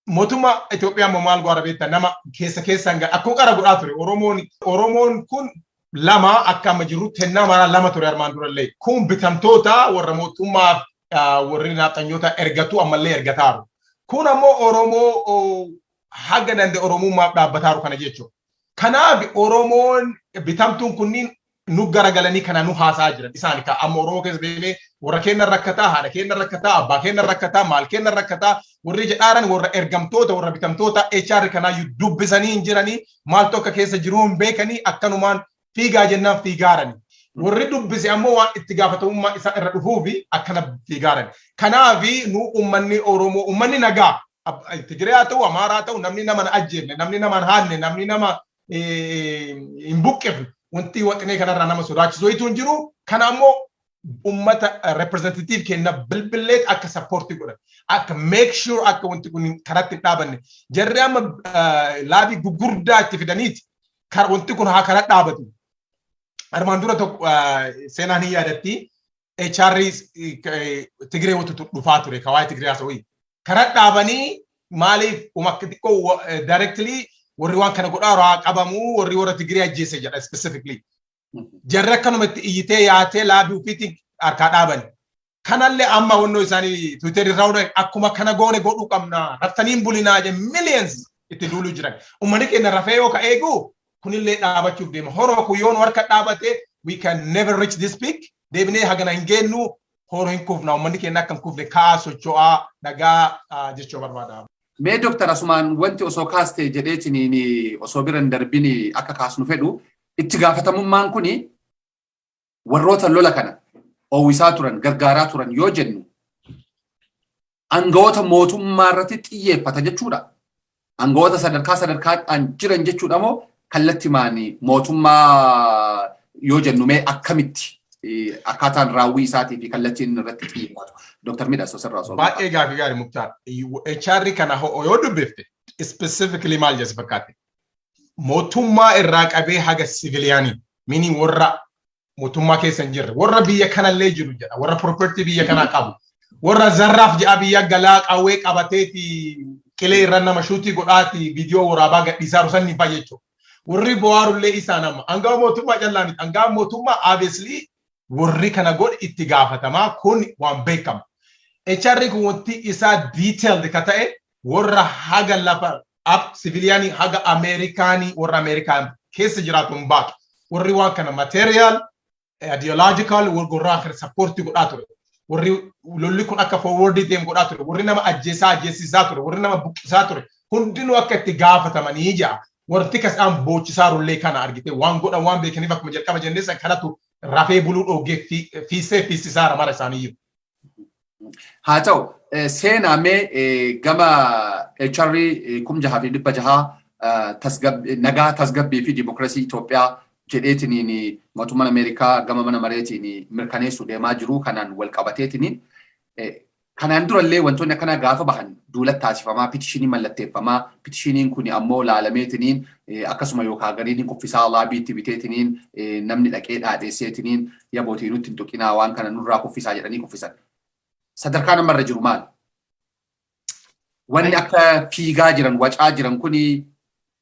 Mootummaa Itoophiyaa immoo maal godha beektaa? Nama keessa keessaan akkuma qara godhaa ture. Oromoon kun lama akka amma jirru tennaa maraa lama ture armaan durallee. Kun bitamtoota warra mootummaa, warri naaxanyoota ergatu, ammallee ergataaru. Kun ammoo Oromoo haga danda'e Oromummaaf dhaabbataaru kana jechuudha. Kanaaf Oromoon bitamtuun kunniin nu garagalanii kana nu haasaa jiran isaan ka amma Oromoo keessa deemee warra keenya rakkataa, haadha keenya rakkataa, abbaa keenya rakkataa, maal keenya rakkataa warri jedhaaran, warra ergamtoota, warra bitamtoota HR kanaayyuu dubbisanii hin jiranii, maaltu akka keessa jiru hin beekanii, akkanumaan fiigaa jennaan fiigaarani. Warri dubbise ammoo waan itti gaafatamummaa isaa irra dhufuufi akkana fiigaaran. Kanaafi nu uummanni Oromoo, uummanni nagaa, Tigiree haa ta'u, Amaaraa haa ta'u, namni nama hin ajjeefne, namni nama hin haadne, namni nama hin buqqifne, wanti waxinee kanarraa nama sodaachisu wayitu hin jiru. Kana ammoo ummata representative kenna bilbilleet akka support godhan, akka make sure akka wanti kun karatti hin dhaabanne. Jarri amma lobby gugurdaa itti fidaniiti wanti kun haa karaa dhaabatu. Armaan dura tokko seenaan hin yaadatti, HR Tigree watutu dhufaa ture, ka waa'ee Tigree haasa'u. Karaa dhaabanii maaliif akka xiqqoo directly warri waan kana godhaa haa qabamuu, warri warra Tigree ajjeese jedha specifically. Jarri akkanumatti iyyitee yaatee lobby ofiitiin harkaa dhaaban. Kanallee amma wannoo isaanii Twitter irraa hodhan, akkuma kana goone godhuu qabna, raftanii hin bulinaa je millions itti duuluu jiran. Uummanni keenya rafee yoo ka eegu kunillee dhaabachuuf deema. Horoo kun yoo nu harka dhaabate, we can never reach this peak. Deebinee hagana hin geennu, horoo hin kufna. Uummanni keenya akka hin kufne ka'aa, socho'aa, nagaa jechuu barbaada. Mee Dooktar, asumaan wanti osoo kaaste jedheetiniin osoo bira hin darbini akka kaasnu fedhu, itti gaafatamummaan kuni warroota lola kana oowwisaa turan, gargaaraa turan yoo jennu, aangawoota mootummaa irratti xiyyeeffata jechuudha. Aangawoota sadarkaa sadarkaadhaan jiran jechuudha moo kallattimaan mootummaa yoo jennu, mee akkamitti akkaataan raawwii isaatii fi kallattiin irratti xiyyeeffatu? Dooktar Midhaas, osirraa osoo. Baay'ee gaafii gaarii, Muktaar. HR kana yoo dubbifte, specifically maal jedhasi fakkaate? Mootummaa irraa qabee haga civilian, mini warra mootummaa keessa hin jirre, warra biyya kanallee jiru jedha, warra property biyya kanaa qabu, warra zarraaf jedha biyya galaa qawwee qabateeti qilee irra nama shoot godhaati viidiyoo waraabaa gadhiisaa rusanni fa'a jechuudha. Warri bo'aarullee isaan amma hangafa mootummaa callaa miti. Hangafa mootummaa obviously warri kana godhe itti gaafatamaa, kun waan beekamu. HR kun wanti isaa detailed ka ta'e warra haga lafa up civilian haga Ameerikaanii, warra Ameerikaan keessa jiraatu hin baatu. Warri waan kana material, ideological warra kana support godhaa ture. Warri lolli kun akka forward deemu godhaa ture. Warri nama ajjeesaa ajjeesisaa ture. Warri nama buqqisaa ture. Hundinuu akka itti gaafatamanii jaa. Warri kasaan boochisaarullee kana argite waan godhan waan beekaniif, akkuma jalqaba jennee san kanatu rafee buluu dhoogee fiisee fiisisaara mara isaaniiyyuu. Haa ta'u, seenaa mee gama HR 6600 nagaa, tasgabbii fi dimokiraasii Itoophiyaa jedheetiniin mootummaan Ameerikaa gama mana mareetiin mirkaneessuu deemaa jiru kanaan wal qabateetiniin, kanaan durallee wantoonni akkanaa gaafa bahan duula taasifamaa, petition mallatteeffamaa, petitioniin kun ammoo laalameetiniin akkasuma yookaan gariin kuffisaa, lobbyitti biteetiniin namni dhaqee dhaadheesseetiniin yabootii nutti hin tuqinaa, waan kana nurraa kuffisaa jedhanii kuffisan. Sadarkaa namarra jiru maali? Wanni akka fiigaa jiran, wacaa jiran kuni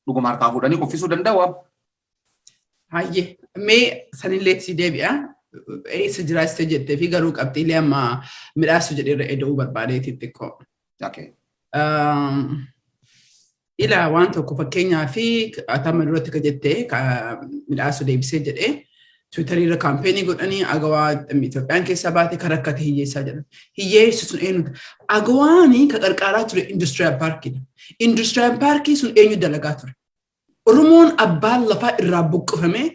dhuguma harkaa fuudhanii kuffisuu danda'u? Hayyee, mee sanillee si deebi'a. Eessa jiraachise jettee fi garuu qabxiilee amma midhaasu jedhee eda'uu barbaadeeti xiqqoo. Ilaa, waan tokko fakkeenyaa fi atama duratti ka jettee midhaasu deebisee jedhee, Twitterii irra campaignii godhanii AGOA Itoophiyaan keessaa baate kan rakkate hiyyeessaa jedhan. Hiyyeessi sun eenyuta? AGOAani ka qarqaaraa ture industrial parkiidha. Industrial parkii sun eenyu dalagaa ture? Oromoon abbaan lafaa irraa buqqifamee,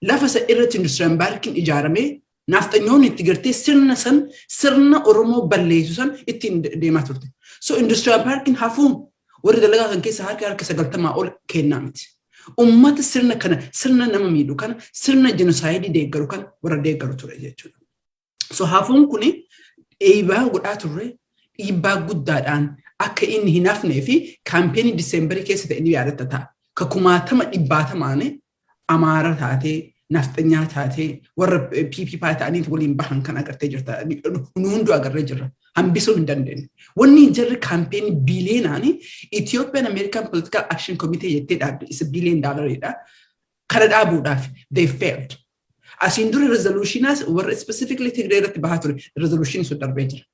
lafa isa irratti industrial parkiin ijaaramee, naafxanyoonni itti gartee sirna san, sirna Oromoo balleessu san ittiin deemaa turte. So industrial parkiin hafuun warri dalagaa kan keessa harka 90 ol kennaa miti. Ummata sirna kana, sirna nama miidhu kana, sirna genocideii deeggaru kana warra deeggaru ture jechuudha. So hafuun kuni dhiibbaa godhaa turre, dhiibbaa guddaadhaan akka inni hin hafnee fi campaignii Decemberii keessa ta'e ni yaadatta ta'a. Ka kumaatama dhibbaatamaanii Amaara taatee, nafxanyaa taatee, warra PP ta'anii waliin bahan kan agartee jirta. Nu hunduu agarree jirra. Hambisuu hin dandeenye. Wanni jarri campaignii billionaanii Ethiopian American Political Action Committee jettee dhaabde isa $1 billioniidha. Kana dhaabuudhaaf they failed. Asiin dura resolutionaas warra specifically Tigree irratti bahaa ture, resolutionii sun darbee jira.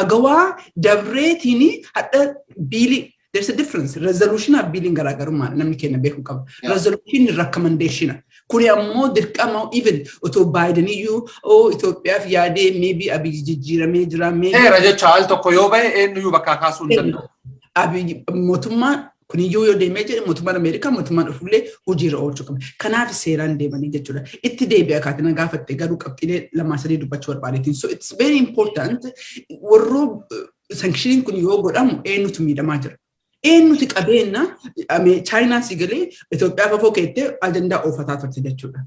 AGOA dabreetiin hadha billii. There's a difference. Resolution fi billiin garaagarummaa namni keenya beekuu qaba. Resolution recommendation. Kuni ammoo dirqama, even otoo Biden iyyuu oo Itoophiyaaf yaadee, maybe Abiy jijjiiramee jira. Seera jecha al tokko yoo bahe eenyuyyuu bakkaa kaasuu hin danda'u. Abiy mootummaa kuniyyuu yoo deemee jedhe, mootummaan Ameerikaa mootummaan dhufullee hojiirra oolchuu qaba. Kanaaf seeraan deemanii jechuudha. Itti deebi'a kaatina gaafatte, garuu qabxiilee lamaa sadii dubbachuu barbaadeetiin. So it's very important, warroo sanctioniin kun yoo godhamu eenyutu miidhamaa jira? Eenyuti qabeenya Chaayinaa si galee Itoophiyaa afoo keettee ajandaa oofataa turte jechuudha.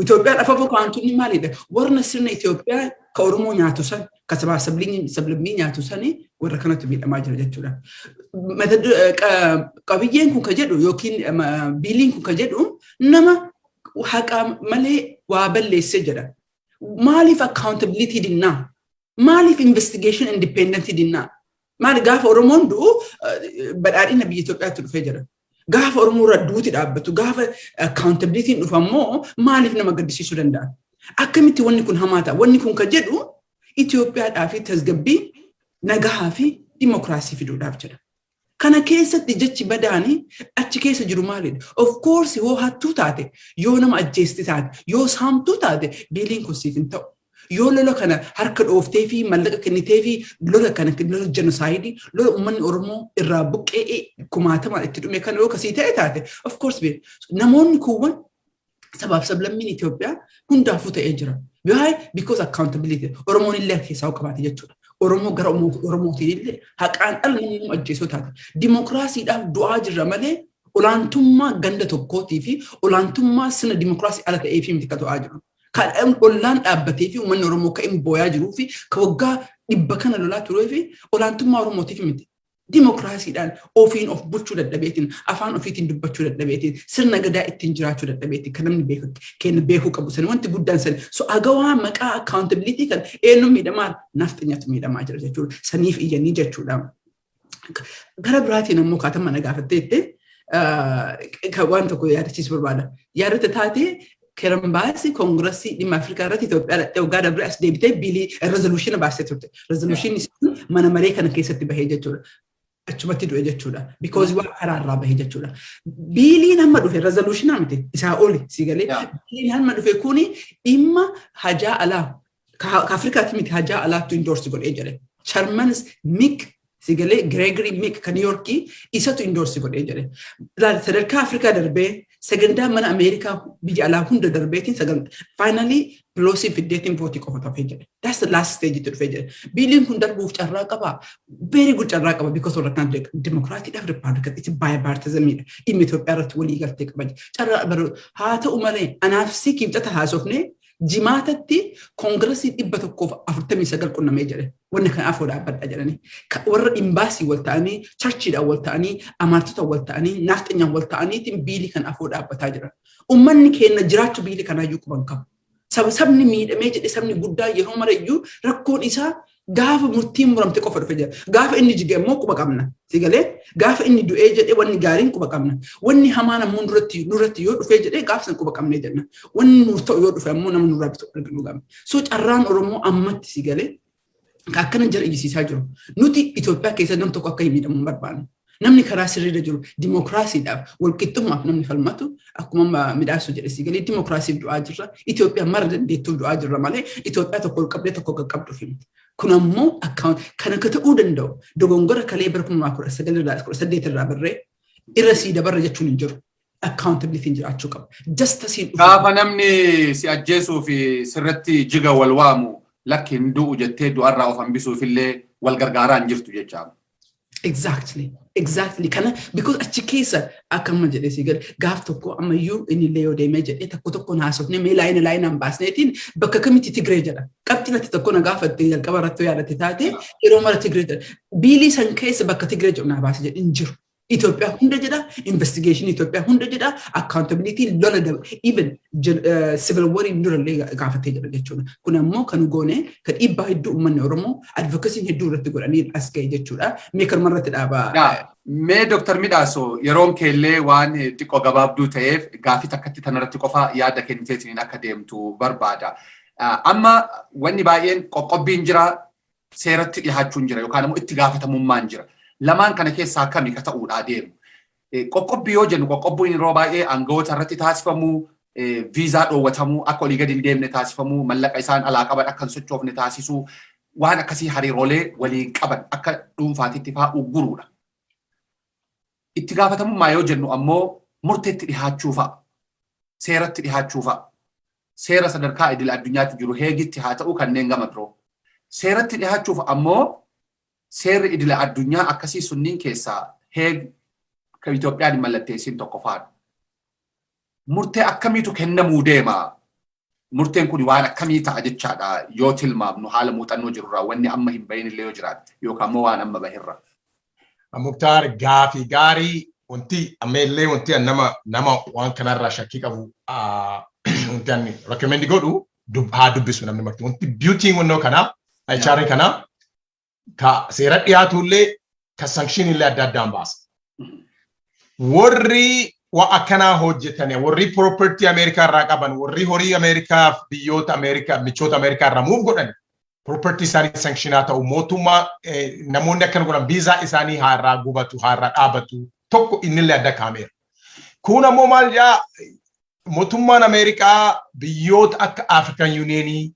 Itoophiyaan afafoo kaantuun maalidha? Warra sirna Itoophiyaa ka Oromoo nyaatu san, ka sabaa sablammii nyaatu sani, warra kanatu miidhamaa jira jechuudha. Qabiyyeen kun ka jedhu yookiin billiin kun ka jedhu nama haqa malee waa balleessee jedha. Maaliif accountability dinnaa? Maaliif investigation independent dinnaa? Maali, gaafa Oromoon du'u badhaadhina biyya Itoophiyaatti dhufee jira. Gaafa Oromoo irra duuti dhaabbatu, gaafa accountabilityn dhufu ammoo maaliif nama gaddisiisuu danda'a? Akkamitti wanni kun hamaa ta'a? Wanni kun ka jedhu Itoophiyaadhaa fi tasgabbii, nagahaa fi dimokiraasii fiduudhaaf jedha. Kana keessatti jechi badaanii achi keessa jiru maalidha? Of course, yoo hattuu taate, yoo nama ajjeesti taate, yoo saamtuu taate, billiin kun siif hin ta'u. Yoo lola kana harka dhooftee fi mallaqa kennitee fi lola kana, lola genocideii, lola uummanni Oromoo irraa buqqee kumaatamaan itti dhume kana yoo kasii ta'e taate, of course namoonni kuuwwan sabaaf sablammiin Itoophiyaa hundaafuu ta'ee jira. Why? Because accountability. Oromoon illee keessaa qabaate jechuudha. Oromoo gara Oromootiin illee haqaan dhala namni ajjeesoo taate. Dimokiraasiidhaaf du'aa jirra malee olaantummaa ganda tokkootii fi olaantummaa sirna dimokiraasii ala ta'ee fi miti ka du'aa jiru. Kan ollaan dhaabbatee fi uummanni Oromoo kan inni booyaa jiruu fi ka waggaa 100 kana lolaa turee fi olaantummaa Oromootiif miti. Dimokiraasiidhaan ofiin of bulchuu dadhabeetiin, afaan ofiitiin dubbachuu dadhabeetiin, sirna gadaa ittiin jiraachuu dadhabeetiin kan namni keenya beekuu qabu sani wanti guddaan sani. So AGOA maqaa accountability kan eenyu miidhamaa? Nafxanyatu miidhamaa jira jechuudha. Saniif iyyanii jechuudha. Gara biraatiin ammoo kaatan mana gaafatteette waan tokko yaadachiisu barbaada. Yaadata taatee, Karen Bass Congressii dhimma Afrikaa irratti Itoophiyaa dhaqxee waggaa dabree as deebitee billii resolutiona baastee turte. Resolutionni mana maree kana keessatti bahee jechuudha. Achumatti du'e jechuudha. Because waan karaarraa bahee jechuudha. Billiin hamma dhufe resolutionaa miti, isaa oli si galee. Billiin hamma dhufe kuni dhimma hajaa alaa ka Afrikaatti miti, hajaa alaattu endorse godhee jedhe. Chairman Meeks si galee, Gregory Meeks kan New Yorkii isatu endorse godhee jedhe. Sadarkaa Afrikaa darbee sagantaa mana Ameerikaa biyya alaa hunda darbeetiin finally Pelosi fiddeetiin voteii qofa tafee jedhe. That's the last stage itti dhufee jedhe. Billiin kun darbuuf carraa qaba. Very good carraa qaba because warra kan Democratiidhaaf Republican itti bipartisanidha. Dhimma Itoophiyaa irratti walii galtee qaba. Carraa baru haa ta'u malee, anaaf si kibxata haasofnee jimaatatti Congressii 149 qunnamee jedhe. Wanni kan afoo dhaabbadha jedhanii. Warra embassy wal ta'anii, churchiidhaan wal ta'anii, amaartota wal ta'anii, naafxanyaan wal ta'aniitiin billii kan afoo dhaabbataa jiran. Uummanni keenya jiraachuu billii kanaayyuu quban qabu. Sabni miidhamee jedhe, sabni guddaa yeroo marayyuu rakkoon isaa Gaafa murtiin muramte qofa dhufe jira. Gaafa inni jige immoo quba qabna. Sigalee gaafa inni du'ee jedhee wanni gaariin quba qabna. Wanni hamaan ammoo nurratti yoo dhufee jedhee gaafa san quba qabnee jenna. Wanni nuuf ta'u yoo dhufe ammoo nama nurraa bitu arginu qabna. So carraan Oromoo ammatti sigalee akkana jara iyyisiisaa jiru. Nuti Itoophiyaa keessa nam tokko akka hin miidhamu hin barbaannu. Namni karaa sirriirra jiru dimokiraasiidhaaf, walqixxummaaf namni falmatu, akkuma Midhaasuu jedhe sigalee, dimokiraasiif du'aa jirra. Itoophiyaa mara dandeettuuf du'aa jirra malee Itoophiyaa tokko ol qabdee tokko qaqqabduuf himti. Kun ammoo kan akka ta'uu danda'u dogongora kalee bara 2019 irraa 18 irraa barree irra sii dabarra jechuun hin jiru. Accountability jiraachuu qaba. Justiceiin dhufu. Gaafa namni si ajjeesuu fi sirratti jiga wal waamu, lakki hin du'u jettee du'arraa of hambisuuf illee wal gargaaraa hin jirtu jechaadha. Exactly. Exactly. Kana because achi keessa akka amma jedhee si gadi gaaf tokko ammayyuu inni illee yoo deemee jedhee tokko tokkoon haasofne mee laayina laayinaan baasneetiin bakka kamitti Tigree jedha. Qabxiin ati tokko na gaafatte jalqaba irratti yoo yaadatte taate, yeroo mara Tigree jedha. Biilii san keessa bakka Tigree jedhu naa baase jedhe hin jiru. Itoophiyaa hunda jedha, investigation Itoophiyaa hunda jedha, accountability lola daba, even civil war durallee gaafatee jira jechuudha. Kun ammoo kan goone kan dhiibbaa hedduu uummanni Oromoo advocacy hedduu irratti godhanii as ga'e jechuudha. Mee kanuma irratti dhaabaa. Mee Dr. Midhaaso, yeroon keellee waan xiqqoo gabaabduu ta'eef gaafii takkatti tanarratti qofa yaada kenniteetiin akka deemtu barbaada. Amma wanni baay'een qoqqobbiin jira, seeratti dhihaachuun jira, yookaan immoo itti gaafatamummaan jira. Lamaan kana keessaa kami ka ta'uudhaa deemu? Qoqqobbii yoo jennu, qoqqobbiin yeroo baay'ee aangawoota irratti taasifamu, viizaa dhoowwatamuu, akka olii gadi hin deemne taasifamuu, mallaqa isaan alaa qaban akka hin sochoofne taasisuu, waan akkasii hariiroolee waliin qaban akka dhuunfaatitti fa'aa ugguruudha. Itti gaafatamummaa yoo jennu ammoo murteetti dhihaachuu fa'a, seeratti dhihaachuu fa'a, seera sadarkaa idil addunyaatti jiru Heegitti haa ta'u, kanneen gama biroo. Seeratti dhihaachuuf ammoo seerri idil addunyaa akkasii sunniin keessaa Heeg kan Itoophiyaan hin mallatteessin tokko faadha. Murtee akkamiitu kennamuu deema? Murteen kun waan akkamii ta'a jechaadha yoo tilmaamnu, haala muuxannoo jirurraa, wanni amma hin bahin illee yoo jiraate yookaan immoo waan amma bahirra? Muktaar, gaafii gaarii. Wanti ammallee wanti nama waan kanarraa shakkii qabu, wanti ani recommend godhu haa dubbisu namni marti. Wanti beautyn wannoo kanaa, HR kanaa, ka seera dhiyaatullee ka sanction illee adda addaan baasa. Warri waa akkanaa hojjetan, warri property Ameerikaa irraa qaban, warri horii Ameerikaa biyyoota Ameerikaa, michoota Ameerikaa irraa move godhan, property isaanii sanctionaa ta'u, mootummaa namoonni akkana godhan viizaa isaanii haa irraa gubatu, haa irraa dhaabatu, tokko innillee adda kaameera. Kun ammoo maal jedhaa? Mootummaan Ameerikaa biyyoota akka African Unionii,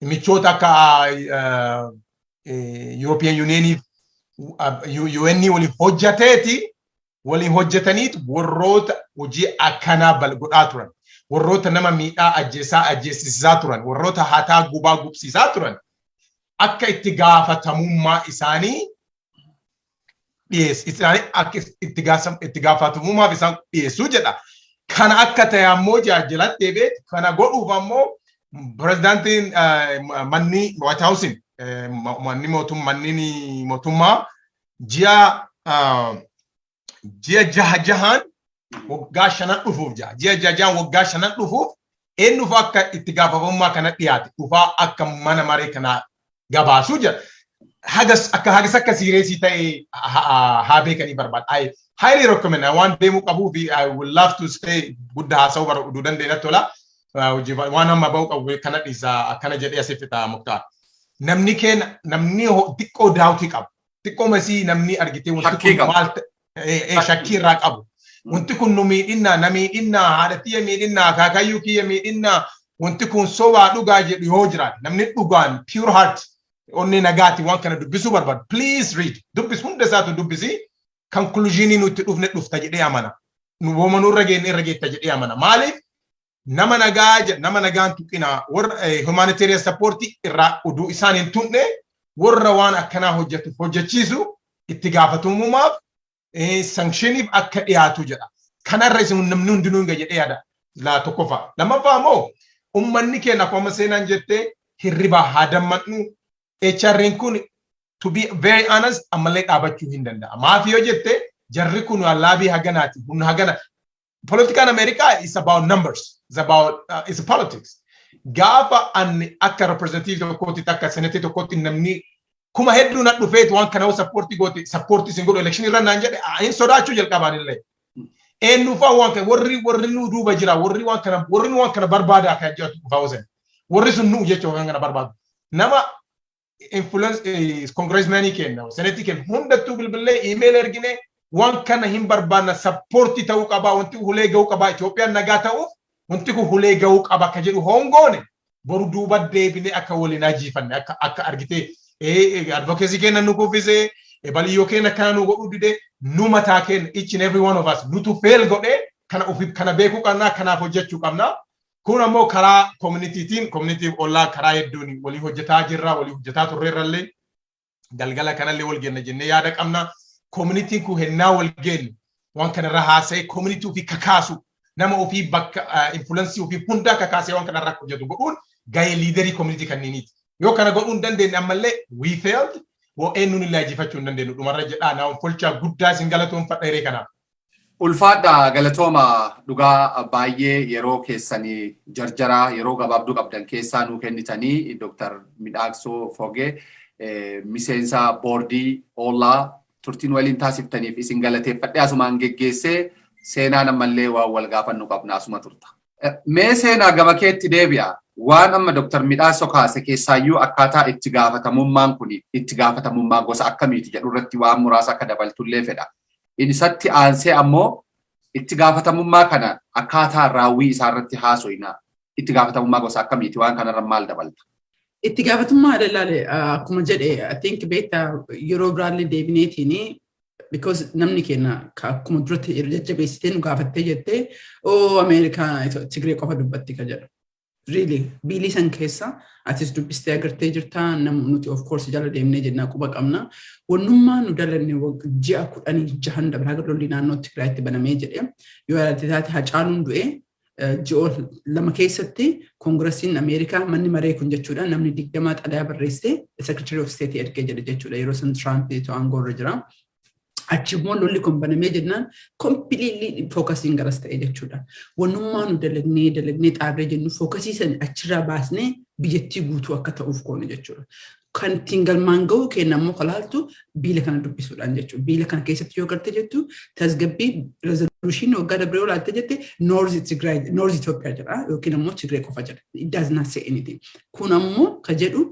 michoota akka European Unionii, UN waliin hojjateeti, waliin hojjetaniit warroota hojii akkanaa godhaa turan, warroota nama miidhaa, ajjeesaa, ajjeesisaa turan, warroota hataa, gubaa, gubsiisaa turan akka itti gaafatamummaa isaanii dhiyeessu, isaanii akka itti gaafatamummaaf isaan dhiyeessuu jedha. Kana akka ta'e ammoo jalatti deebi'ee kana godhuuf ammoo pirezidaantiin manni White House, manni mootummaa ji'a jaha jahaan waggaa 5 dhufuuf jaha ji'a jaha jahaan waggaa 5 dhufuuf eenyuuf akka itti gaafatamummaa kana dhiyaate dhufaa akka mana maree kana gabaasuu jira. Hagas akka hagas akka serious ta'e haa beekanii barbaada. I highly recommend waan deemuu qabuu fi I would love to stay, guddaa haasa'uu barbaaduu dandeenya tola. Waan amma ba'uu qabu kana dhiisa, akkana jedhee asii fixa Muktaar. Namni keenya namni xiqqoo doubtii qabu. Xiqqoo masii namni argitee wanti kun maal shakkii irraa qabu. Wanti kun nu miidhinnaa, na miidhinnaa, haadha tiyya miidhinnaa, akaakayyuu kiyya miidhinnaa, wanti kun sobaa dhugaa jedhu yoo jiraate, namni dhugaan pure heart, onnee nagaati waan kana dubbisuu barbaadu, please read, dubbis, hunda isaatu dubbisi. Conclusionii nutti dhufne dhufta jedhee amana. Nu wooma nurra geenne irra geetta jedhee amana. Maaliif nama nagaa, nama nagaan tuqinaa, warra humanitarian support irraa uduu isaan hin tunne, warra waan akkanaa hojjetu hojjechiisu itti gaafatamummaaf sanctioniif akka dhiyaatu jedha. Kanarra isin namni hundinuu hin jedhee yaada. Laa tokkoffaa. Lammaffaa immoo ummanni keenya akkuma seenaan jettee hirribaa haa dammaqnu. HR'n kun, to be very honest, ammallee dhaabachuu hin danda'a. Maaf yoo jette, jarri kun lobby haganaati, humna hagana. Politikaan Ameerikaa is about numbers, is about is politics. Gaafa ani akka representative tokkootti, akka senatii tokkootti namni Kuma hedduu na dhufeetu waan kana support goote, support isin godhu election irra naan jedhe, hin sodaachuu jalqabaan illee. Eenyufaa waan kana warri nu duuba jira, warri nu waan kana barbaada kan jedhu dhufaa osan. Warri sun nu jecha waan kana barbaadu. Nama influence congressmanii kenna, senetii kenna hundattuu bilbilee, email ergine, waan kana hin barbaanna, support ta'uu qaba, wanti hulee ga'uu qaba, Itoophiyaan nagaa ta'uuf wanti kun hulee ga'uu qaba akka jedhu hongoone, boru duuba deebine akka waliin ajiifanne, akka argitee advocacy kenna nu kuffisee, baliyyoo kenna kana nu godhuu dide, nu mataa kenna, each and every one of us nutu fail godhee kana ofi kana beekuu qabna, kanaaf hojjechuu qabna. Kun ammoo karaa communitytiin, community ollaa karaa hedduun walii hojjetaa jirra, walii hojjetaa turreerrallee, galgala kanallee wal genna jennee yaada qabna. Communityn kun hennaa wal geenyu waan kanarra haasa'ee community ofii kakaasu, nama ofii bakka influence ofii hundaa kakaasee waan kanarra akka hojjetu godhuun gahee leader community kanniiniiti. Yoo kana godhuu hin dandeenye, ammallee we failed, woo eenyuun illee ajifachuu hin dandeenyu dhumarra jedhaa. Naawwan folchaa guddaa isin galatoonfadha hiree kanaaf. Ulfaadha, galatooma dhugaa baay'ee, yeroo keessanii jarjaraa yeroo gabaabduu qabdan keessaa nuu kennitanii. Dr. Midhaaksoo Fogee, miseensa boordii OLLAA, turtiin waliin taasiftaniif isin galateeffadhee asumaan geggeessee, seenaan ammallee waan wal gaafannu qabna, asuma turta. Mee seenaa gama keetti deebi'a. Waan amma Dr. Midhaasoo kaase keessaayyuu akkaataa itti gaafatamummaan kun itti gaafatamummaa gosa akkamiiti jedhu irratti waan muraasa akka dabaltullee fedha. Isatti aansee ammoo itti gaafatamummaa kana akkaataa raawwii isaa irratti haasoyna. Itti gaafatamummaa gosa akkamiiti? Waan kanarra maal dabalta? Itti gaafatamummaa ilaale, akkuma jedhe, I think beektaa, yeroo biraallee deebineetiin, because namni keenya akkuma duratti jajjabeessitee nu gaafattee jettee, oo Ameerikaa Tigree qofa dubbatti ka jedhu. Really, biilii san keessa atis dubbistee agartee jirta, nuti of course jala deemnee jennaa quba qabna. Wannummaa nu dalanne ji'a 16 dabra haga lolli naannoo Tigraayitti banamee jedhe, yoo yaadatte taate, Hacaaluun du'e ji'oota 2 keessatti Congressiin Ameerikaa, manni maree kun jechuudha, namni 20 xalayaa barreessee Secretary of State ergee jedhe jechuudha, yeroo san Trump aangoo irra jira. Achi immoo lolli kun banamee jennaan completely focusiin garas ta'e jechuudha. Wannummaa nu dalagnee dalagnee xaarree jennu focus san achirraa baasnee biyyattii guutuu akka ta'uuf goone jechuudha. Kan ittiin galmaan ga'u kenna immoo kalaaltu biila kana dubbisuudhaan jechuudha. Biila kana keessatti yoo garte jettu, tasgabbii resolution waggaa dabree olaalte jette, North Tigraay, North Itoophiyaa jedha yookiin ammoo Tigree qofa jedha. It does not say anything. Kun ammoo ka jedhu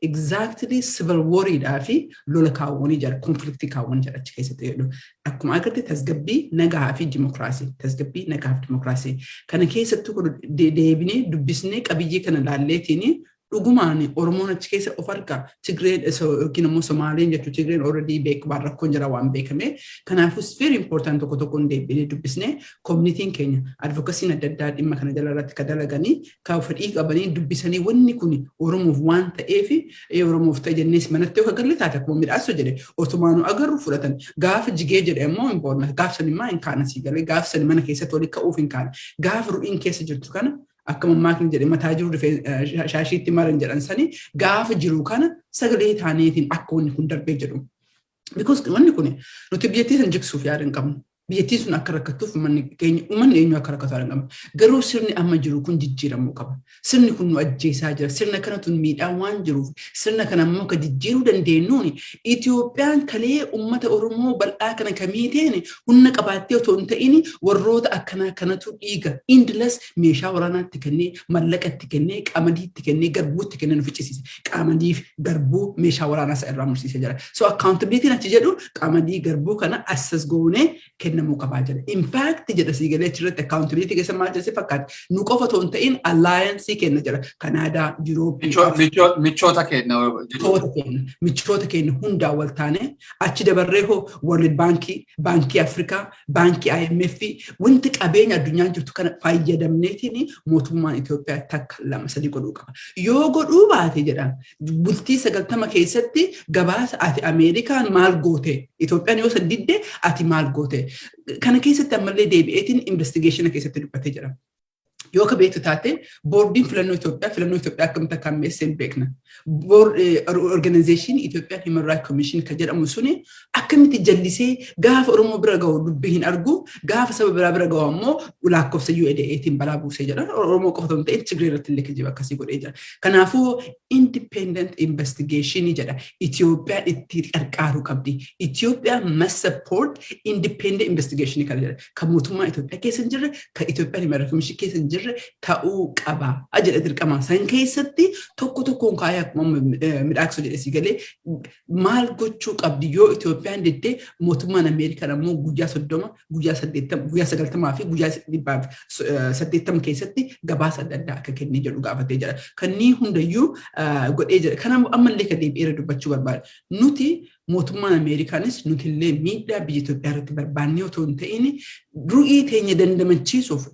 exactly civil war'idhaa fi lola kaawwanii jedha, conflict kaawwanii jedha achi keessatti jedhu. Akkuma agarte tasgabbii nagaa fi dimokiraasii, tasgabbii nagaa fi dimokiraasii. Kana keessattuu deebinee dubbisnee qabiyyee kana laalleetiin dhugumaan Oromoon achi keessa of arga, Tigreen yookiin immoo Somaaleen jechuun, Tigreen already beeku, rakkoon jira waan beekame. Kanaafuu very important tokko tokkoon deebinee dubbisnee, communityn keenya advocacyn adda addaa dhimma kana jala irratti ka dalaganii, ka fedhii qabanii dubbisanii, wanni kun Oromoof waan ta'eef, Oromoof ta'e jennees manatti yoo galle taate, akkuma midhaasu jedhe, otumaanuu agarru fudhatan. Gaafa jigee jedhe immoo hin boonna, gaaf san immoo hin kaana sii galee, gaaf san mana keessatti walii ka'uuf hin kaane, gaafa ru'iin keessa jirtu kana, akka mammaakni jedhe, mataa jiru shaashiitti maran jedhan sani, gaafa jiru kana sagalee taaneetiin akka wanni kun darbee jedhu. Because wanni kun nuti biyyattii san jigsuuf yaada hin qabnu. Biyyattiin sun akka rakkattuuf uummanni keenya, uummanni eenyu akka rakkatu yaada hin qabnu. Garuu sirni amma jiru kun jijjiiramuu qaba. Sirni kun nu ajjeesaa jira. Sirna kanatu miidhaa waan jiruuf, sirna kana ammoo akka jijjiiruu dandeenyuun, Itoophiyaan kalee uummata Oromoo bal'aa kana kamiiteen humna qabaattee otoo hin ta'in, warroota akkanaa kanatu dhiiga endless meeshaa waraanaatti kennee, mallaqatti kennee, qamadiitti kennee, garbuutti kennee nu ficcisiise. Qamadii fi garbuu meeshaa waraanaa isa irraa mursiisee jira. So accountability achi jedhu qamadii garbuu kana assas goonee kennamuu qabaa jira. In fact jedha, sii galee, achirratti accountability keessa maal jedhee fakkaata? Nu qofa otoo hin ta'in alliance kenna jira. Kanaadaa, Yurooppii. Michoota keenya. Michoota keenya. Michoota keenya hundaa wal taane achi dabarree hoo World Baankii, Baankii Afrikaa, Baankii IMF, wanti qabeenya addunyaan jirtu kana fayyadamneetiin mootummaan Itoophiyaa takka lama sadii godhuu qaba. Yoo godhuu baate jedha, bultii 90 keessatti gabaasa ati Ameerikaan maal goote? Itoophiyaan yoo san didde ati maal goote? Kana keessatti ammallee deebi'eetiin investigation keessatti dubbatee jira. Yoo ka beektu taate, boordiin filannoo Itoophiyaa akkamitti akka ammeesse hin beekna. Organization Ethiopian Human Rights Commission kan jedhamu suni akkamitti jallisee gaafa Oromoo bira gahu dubbii hin argu, gaafa saba biraa bira gahu ammoo lakkoofsa UADAtiin balaa buusee jedha. Oromoo qofa otoo hin ta'in Tigree irratti illee kijiba akkasii godhee jira. Kanaafuu independent investigation jedha. Itoophiyaan itti qarqaaruu qabdi. Itoophiyaa must support independent investigation kana jedha. Kan mootummaa Itoophiyaa keessa hin jirre, kan Itoophiyaan Human Rights Commission keessa hin jirre ta'uu qaba jedha dirqama. San keessatti tokko tokkoon kaayee akkuma midhaaksu jedhe si galee maal gochuu qabdi? Yoo Itoophiyaan diddee, mootummaan Ameerikaan ammoo guyyaa 30, guyyaa 80, guyyaa 90 fi guyyaa 180 keessatti gabaasa adda addaa akka kennee jedhu gaafatee jira. Kanneen hundayyuu godhee jira. Kana ammallee kan deebi'ee dubbachuu barbaada. Nuti mootummaan Ameerikaanis nuti illee miidhaa biyya Itoophiyaa irratti barbaannee otoo hin ta'in, ru'ii teenya dandamachiisuuf,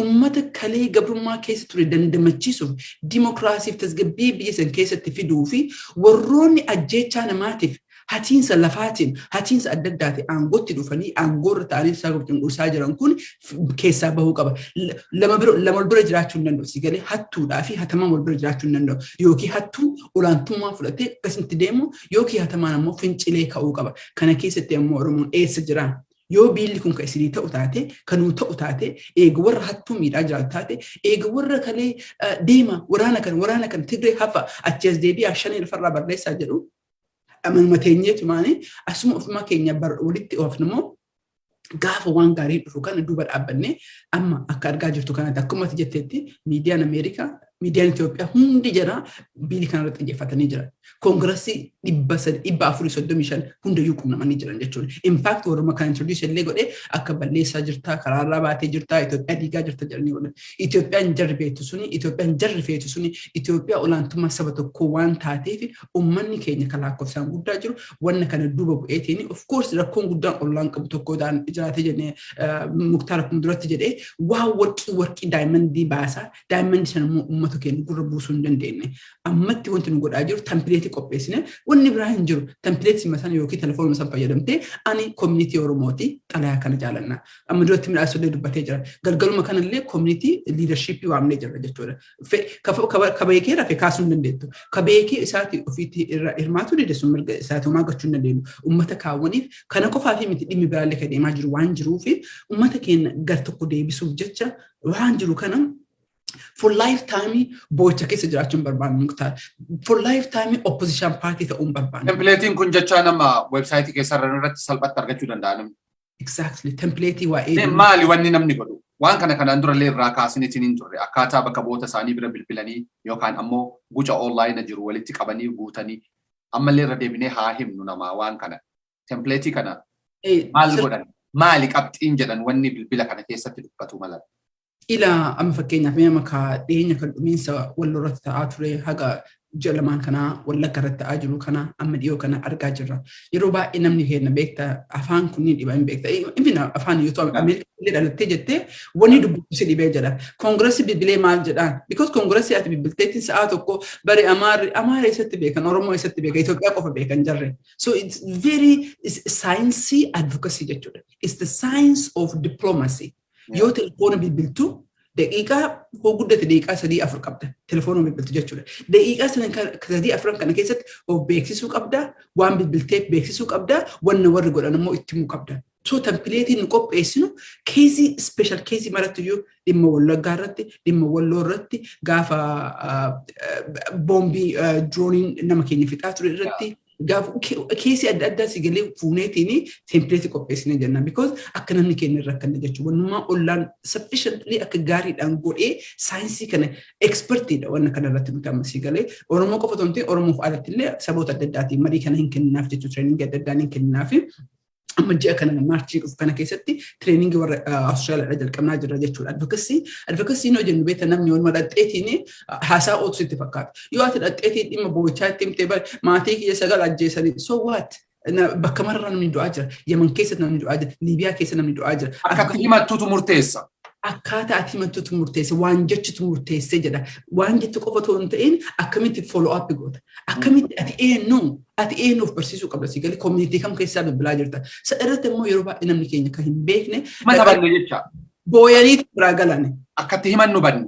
ummata kalee gabrummaa keessa ture dandamachiisuuf, dimokiraasiif tasgabbii biyya san keessatti fiduu fi warroonni ajjeechaa namaatiif, hatiinsa lafaatiin, hatiinsa adda addaatiin aangootti dhufanii aangoorra ta'anii isaa cunqursaa jiran kun keessaa bahuu qaba. Lama bira lama wal bira jiraachuu hin danda'u. Si galee, hattuudhaa fi hatamaan wal bira jiraachuu hin danda'u. Yookiin hattuun olaantummaa fudhatee akkasitti deemu, yookiin hatamaan ammoo fincilee ka'uu qaba. Kana keessatti ammoo Oromoon eessa jira? Yoo biilli kun kan isinii ta'u taate, kan nuu ta'u taate, eega warra hattuu miidhaa jiraatu taate, eega warra kalee deema waraana kan waraana kan Tigree hafa achi as deebi'aa shanii lafarraa barreessaa jedhu, amanuma teenyeetumaani asuma ofuma keenya walitti oofnumoo gaafa waan gaarii dhufu kana duuba dhaabbannee? Amma akka argaa jirtu kanatti, akkuma ati jetteetti, miidiyaan Ameerikaa, miidiyaan Itoophiyaa hundi jara biilii kanarratti xiyyeeffatanii jiran. Koongirasii 435 hundayyuu qunnamanii jiran jechuudha. In fact, warruma kan introduce illee godhee akka balleessaa jirtaa, karaarraa baatee jirtaa, Itoophiyaa diigaa jirta jedhanii godhan. Itoophiyaan jarri beektu suni, Itoophiyaan jarri feetu suni, Itoophiyaa olaantummaa saba tokkoo waan taateef, uummanni keenya kan lakkoofsaan guddaa jiru wanna kana duuba bu'eetiin. Of course, rakkoon guddaan ollaan qabu tokko jiraatee jennee, Muktaar akkuma duratti jedhee, waa warqii diamondii baasaa, diamondii sana immoo uummata keenya gurra buusuu hin dandeenye. Ammatti wanti nu godhaa jiru templateii qopheessine, wanni biraa hin jiru. Templateii sana yookiin telefoonuma sana fayyadamtee, ani community Oromooti, xalayaa kana jaalanna. Amma duratti midhaasollee dubbatee jira. Galgaluma kanallee community leadershipii waamnee jirra jechuudha. Ka beekee rafe kaasuu hin dandeettu. Ka beekee isaati ofiitti irra hirmaatu dide sun mirga isaati, homaa gochuu hin dandeenyu. Uummata kaawwaniif kana qofaa fi miti, dhimmi biraallee kan deemaa jiru waan jiruufi uummata keenya gar tokko deebisuuf jecha waan jiru kana for lifetime boocha keessa jiraachuun barbaannu, Muktaar. For lifetime opposition party ta'uun barbaannu. Templateiin kun jecha nama websiteii keessarra irratti salphatti argachuu danda'a namni. Exactly. Templateii waa'ee. Maali wanni namni godhu? Waan kana kanaan durallee irraa kaasaniitiin hin turre, akkaataa bakka bu'oota isaanii bira bilbilanii yookaan ammoo guca onlineaa jiru walitti qabanii guutanii, ammallee irra deebinee haa himnu namaa waan kana. Templateii kana maal godhan? Maali qabxiin jedhan wanni bilbila kana keessatti dubbatu malan? Ila amma fakkeenyaaf mee amma dhiyeenya kan dhumiinsa walloo irratti ta'aa ture, haga ji'a 2n kanaa Wallagga irratti ta'aa jiru kana amma dhiyoo kana argaa jirra. Yeroo baay'ee namni keenya, beekta, afaan kunniin dhiba hin beekta. Even afaan yoo ta'u, Ameerikaa illee dhalattee jettee wanni dubbatu si dhibee jedha. Koongirasii bilbilee maal jedhaan? Because koongirasii ati bilbilteetti sa'a tokko bari Amaarri Amaara eessatti beekan, Oromoo eessatti beekan, Itoophiyaa qofa beekan jarre. So it's very science advocacy jechuudha. It's the science of diplomacy. Yoo telefoona bilbiltu, daqiiqaa hoo guddate daqiiqaa 3 4 qabda telefoona bilbiltu jechuudha. Daqiiqaa sadii afran kana keessatti of beeksisuu qabda, waan bilbilteef beeksisuu qabda, wanna warri godhan immoo itti himuu qabda. So templateiin nu qopheessinu caseii, special caseii maratti iyyuu, dhimma Wallaggaa irratti, dhimma Walloo irratti, gaafa boombii droneiin nama keenya fixaa ture irratti, gaafa caseii adda addaa si galee fuuneetiin templateii qopheessine jenna. Because akka namni keenya irra akkanne jechuudha. Wannummaa ollaan sufficiently akka gaariidhaan godhee saayinsii kana expertiidha wanna kana irratti nuti amma si galee Oromoo qofa otoo hin ta'in Oromoof alatti illee saboota adda addaatiin marii kana hin kenninaaf jechuudha. Trainingii adda addaan hin kenninaaf. Amma ji'a kana Marchii dhufu kana keessatti trainingii warra Awustiraaliyaadha jalqabnaa jirra jechuudha. Advocacy yoo jennu, beekta, namni waanuma dhadheetiin haasaa ooltu sitti fakkaata. Yoo ati dhadheetiin dhimma boo'ichaa itti himtee, bare maatii kiyya sagal ajjeesanii, so what? Bakka mararraa namni du'aa jira. Yaman keessatti namni du'aa jira. Liibiyaa keessa namni du'aa jira. Akkatti himattutu murteessa. Akkaataa ati himattutu murteessa, waan jechutu murteessee jedha. Waan jettu qofa otoo hin ta'in, akkamitti follow up goota? Akkamitti ati eenyu? Ati eenyuuf barsiisuu qabda, si galee, community kam keessaa bilbilaa jirta? Isa irratti immoo yeroo baay'ee namni keenya kan hin beekne. Mata banne jecha. Booyanii biraa galan. Akkatti himannu banne.